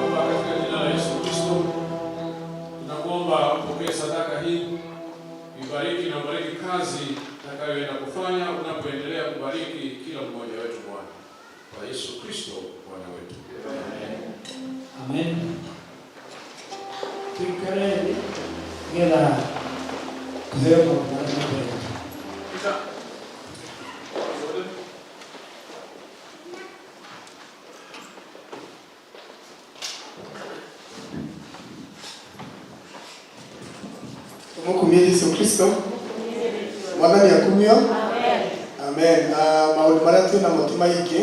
Baba, katika jina la Yesu Kristo, tunakuomba upokee sadaka hii, ibariki na ubariki kazi itakayoenda kufanya unapoendelea kubariki kila mmoja wetu Bwana. Kwa Yesu Kristo Bwana wetu. Amen. Tuikare thĩ nĩgetha tũheo maũndũ marĩa me mbere itũ. Peter. Tumukumie Jesu Kristo. Mwathani akumio. Amen. Maũndũ marĩa twĩ namo ti maingĩ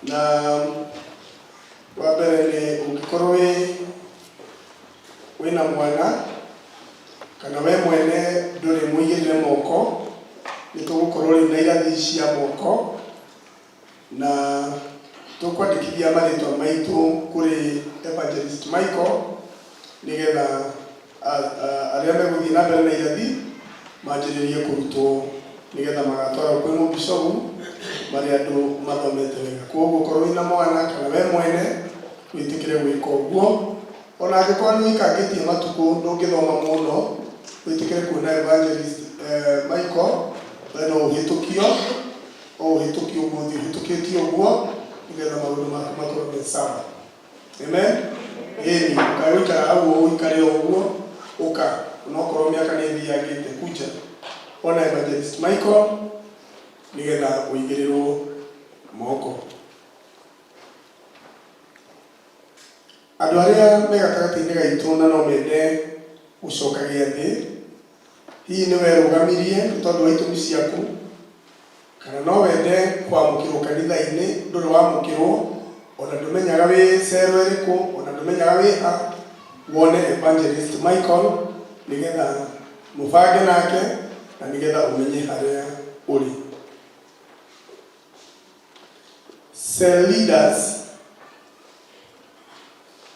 na wa mbere nĩ ũngĩkorwo wĩna mwana kana we mwene ndũrĩ mũigĩrĩre moko, nĩ tũgũkorwo rĩu na irathi cia moko na tũkwandĩkithia marĩtwa maitũ kũrĩ Evangelist Michael nĩgetha arĩa megũthiĩ na mbere na irathi manjĩrĩrie kũrutwo nĩgetha magatwarwo kwĩ mũbicobu marĩ andũ mathomete wega. Koguo korwo wĩna mwana kana we mwene wĩtĩkĩre gwĩka ũguo, ona angĩkorwo nĩ wĩikangĩtie matukũ ndũngĩthoma mũno, wĩtĩkĩre kuona Evangelist Michael, we no ũhĩtũkio, o ũhĩtũkio ũguo ũthiĩ ũhĩtũkĩtio ũguo nĩgetha maũndũ maku makorwo me sawa. Amen. Ĩni ndũkae gũikara hau ũikare o ũguo, ũka onokorwo mĩaka nĩ ĩthiangĩte, kuja ona Evangelist Michael nĩgetha ũigĩrĩrwo moko. Andũ arĩa me gatagatĩ-inĩ gaitũ na no mende gũcoka gĩathĩ, hihi nĩ werũgamirie nĩ tondũ wa itũmi ciaku, kana no wende kwamũkĩrwo kanitha-inĩ, ndũrĩ wamũkĩrwo, ona ndũmenyaga wĩ cero ĩrĩkũ, ona ndũmenyaga wĩ ha, wone Evangelist Michael nĩgetha mũbange nake na nĩgetha ũmenye harĩa ũrĩ. Cell leaders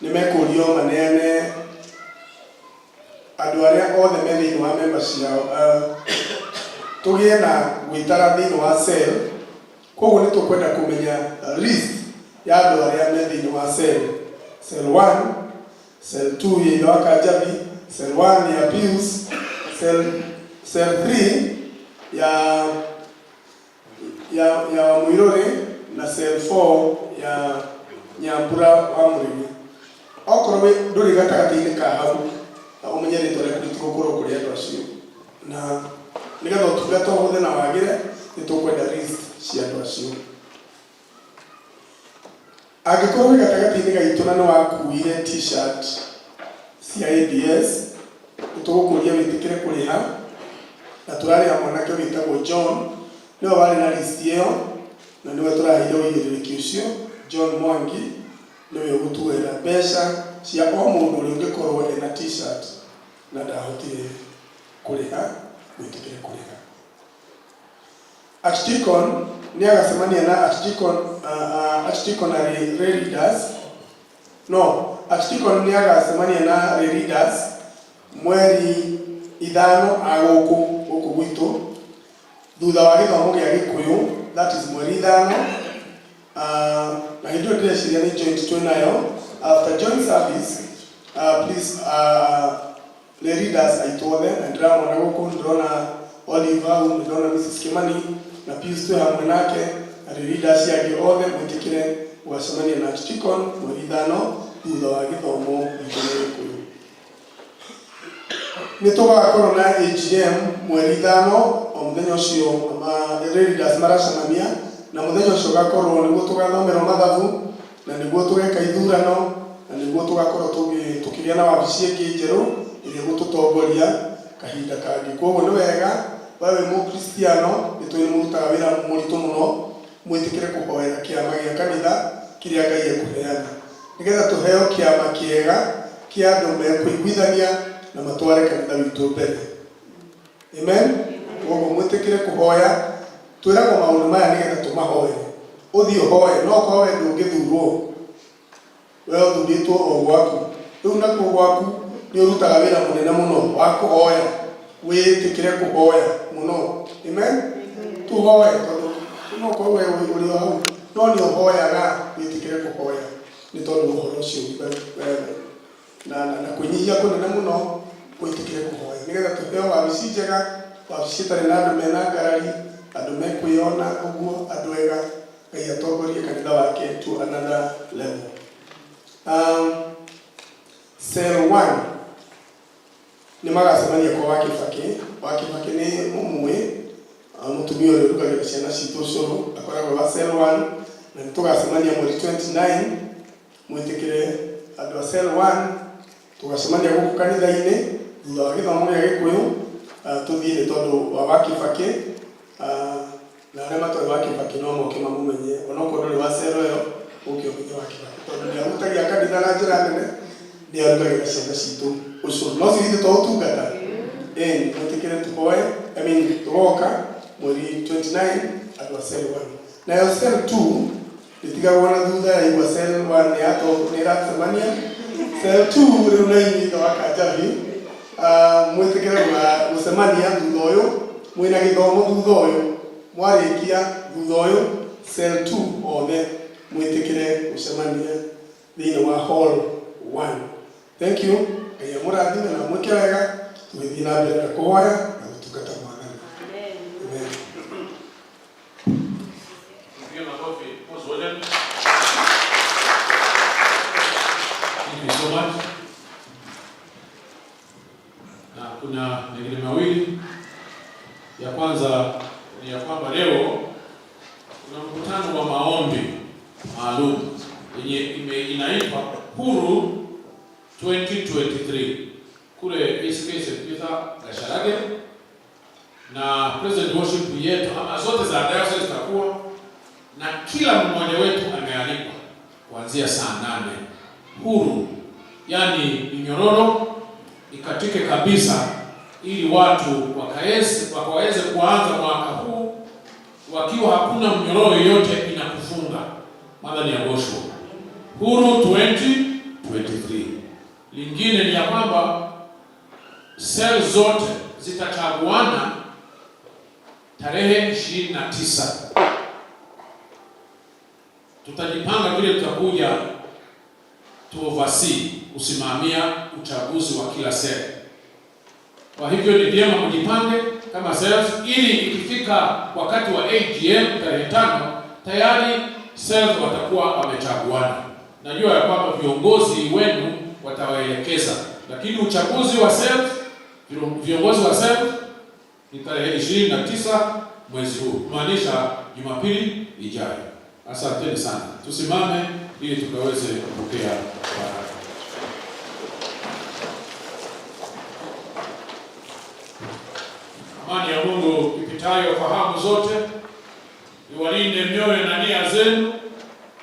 nĩ mekũrio maneane andũ arĩa othe me thĩinĩ wa member ciao, tũgĩe na gwĩtara thĩinĩ wa cell. Koguo nĩ tũkwenda kũmenya list ya andũ arĩa me thĩinĩ wa cell, cell 1, cell 2 ya ithe wa Kanjabi, cell 1 ya Pius, cell 3 ya Wamwirũrĩ na cell 4 ya Nyambura wa Mũrĩmi. Okorwo ndũrĩ gatagatĩ-inĩ ka hau, na ũmenye rĩtwa rĩaku rĩtigũkorwo kũrĩ andũ acio, na nĩgetha ũtungata ũhũthe na wagĩre, nĩ tũkwenda list cia andũ acio. Angĩkorwo wĩ gatagatĩ-inĩ gaitũ na nĩ wakuire T-shirt cia ABS, nĩ tũgũkũria wĩtĩkĩre kũrĩha, na tũrarĩha mwanake wĩtagwo John, nĩwe warĩ na list ĩyo na nĩwe tũraheire ũigĩrĩrĩki ũcio. John Mwangi nĩwe ũgũtuĩra mbeca cia o mũndũ ũrĩa ũngĩkorwo ena T-shirt na ndahotire kũrĩha, mwĩtĩkĩre kũrĩha. Archdeacon nĩ agacemania na Archdeacon, Archdeaconry leaders, no Archdeacon nĩ agacemania na leaders mweri 5 a gũkũ gwitũ thutha wa gĩthomo gĩa Gĩkũyũ, that is mweri 5, na hĩndĩ ĩyo ndĩreciria nĩ joint twĩ nayo. After joint service, please, leaders aitũ othe, na ndĩramona gũkũ, ndĩrona Oliver hau, ndĩrona Mrs Kimani na Pius twĩ hamwe nake na leaders angĩ othe, mwĩtĩkĩre gũgacemania na Archdeacon mweri 5 thutha wa gĩthomo gitũ gĩa Gĩkũyũ. Nĩ tũgakorwo na AGM mweri 5, o mũthenya ũcio leaders maracemania, na mũthenya ũcio ũgakorwo nĩguo tũgathomerwo mathabu, na nĩguo tũgeka ithurano, na nĩguo tũgakorwo tũkĩgĩa na wabici ĩngĩ njerũ ĩrĩa ĩgũtũtongoria kahinda kangĩ. Koguo nĩ wega we wĩ mũkristiano, nĩ tũĩ nĩ mũrutaga wĩra mũritũ mũno, mwĩtĩkĩre kũhoera kĩama gĩa kanitha kĩrĩa Ngai ekũheana, nĩgetha tũheo kĩama kĩega kĩa andũ mekũiguithania na matware kanitha witũ mbere. Amen. Koguo mwĩtĩkĩre kũhoya, twĩragwo maũndũ maya nĩgetha tũmahoere. Ũthiĩ ũhoe, no korwo we ndũngĩthurwo, we ũthurĩtwo o gwaku, rĩu nakuo gwaku nĩ ũrutaga wĩra mũnene mũno wa kũhoya, wĩtĩkĩre kũhoya mũno. Amen. Tũhoe, tondũ no korwo we ũrĩ o hau no nĩ ũhoyaga, wĩtĩkĩre kũhoya nĩ tondũ ũhoro ũcio na kwĩnyihia kũnene mũno, wĩtĩkĩre kũhoya nĩgetha tũheo wabici njega, wabici ĩtarĩ na andũ mena ngarari, andũ mekwĩyona ũguo, andũ ega. Ngai atongorie kanitha wake to another level. Cell 1 nĩ magacemania kwa Wakĩbakĩ. Wakĩbakĩ nĩ mũmũĩ, mũtumia ũrĩa ũrugagĩra ciana citũ ũcũrũ, akoragwo wa cell 1, na nĩ tũgacemania mweri 29. Mwĩtĩkĩre andũ a cell 1 tũgacemania gũkũ kanitha-inĩ thutha wa gĩthomo gĩa Gĩkũyũ, tũthiĩ nĩ tondũ wa Wakĩbakĩ, na arĩa matoĩ Wakĩbakĩ no moke mamũmenye, onokorwo ndũrĩ wa cell ĩyo, ũke ũmenye Wakĩbakĩ tondũ nĩ ahutagia kanitha na njĩra nene, nĩ arugagĩra ciana citũ ũcũrũ, no cio ithuĩ to ũtungata. Ĩni mwĩtĩkĩre tũhoe, I mean, tũgoka mweri 29 andũ a cell 1. Nayo cell 2 ĩtigagwo na thutha, yaigua cell 1 nĩ nĩ ĩracemania, cell 2 rĩu na inyuĩ ithe wa Kanjabi, mwĩtĩkĩre gũcemania thutha ũyũ mwĩna gĩthomo, thutha ũyũ mwarĩkia, thutha ũyũ cell 2 othe mwĩtĩkĩre gũcemania thĩinĩ wa hall 1. Thank you. Ngai amũrathime na mwĩke wega tũgĩthiĩ na mbere na kũhoya na gũtungata Mwathani. Amen. Tupige makofi. Uzole. Thank you so much. much. Na kuna mengine mawili. Ya kwanza ni ya kwamba leo kuna mkutano wa maombi maalum yenye inaitwa Huru 2023 kule ACK St. Peter Gacharage, na president worship yetu ama zote za diocese zitakuwa na kila mmoja wetu amealikwa kuanzia saa 8. Huru, yani minyororo ikatike kabisa, ili watu wakaweze kuanza mwaka huu wakiwa hakuna mnyororo yoyote inakufunga. Mada ni ya Joshua. Huru 2023. Lingine ni ya kwamba cell zote zitachaguana tarehe 29. Tutajipanga vile tutakuja to oversee, kusimamia uchaguzi wa kila cell. Kwa hivyo ni vyema mjipange kama cells, ili ikifika wakati wa AGM tarehe 5 tayari cells watakuwa wamechaguana. Najua ya kwamba viongozi wenu watawaelekeza, lakini uchaguzi wa cells, viongozi wa cells ni tarehe 29 mwezi huu, kumaanisha Jumapili ijayo. Asanteni sana, tusimame ili tukaweze kupokea baraka. Amani ya Mungu ipitayo fahamu zote iwalinde mioyo na nia zenu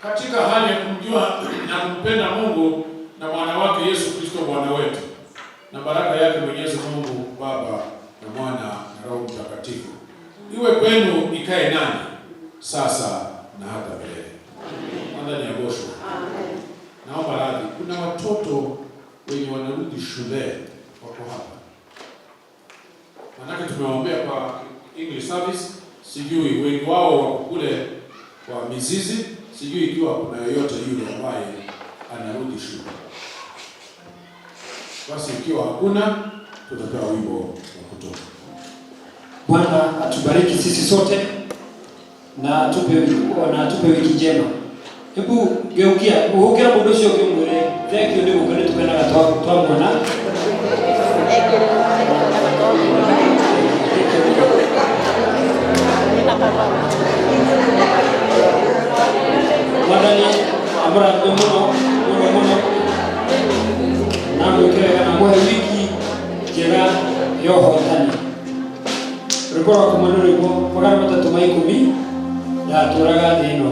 katika hali ya kumjua na kumpenda Mungu na mwana wake Yesu Kristo Bwana wetu, na baraka yake Mwenyezi Mungu Baba na Mwana na Roho Mtakatifu iwe kwenu, ikae nanyi sasa na hata milele. Kwanza ni Agosho. Naomba radhi, kuna watoto wenye wanarudi shule wako hapa, manake tumewaombea kwa English service, sijui wengi wao wako kule kwa mizizi, sijui ikiwa kuna yeyote yule ambaye anarudi shule. Basi ikiwa hakuna, tutapewa wimbo wa kutoka. Bwana atubariki sisi sote na atupe wiki njema. Hebu geukia uhukira mundu ucio ukimwire thank you ni guka ni tukenaga twamwona. Mwathani amũrathime mũno mũno mũno na mwĩke wega na mũhe wiki njega ya ũhotani. Rwĩmbo rwa kuma nĩ rwĩmbo 310, ndatũraga thĩ ĩno.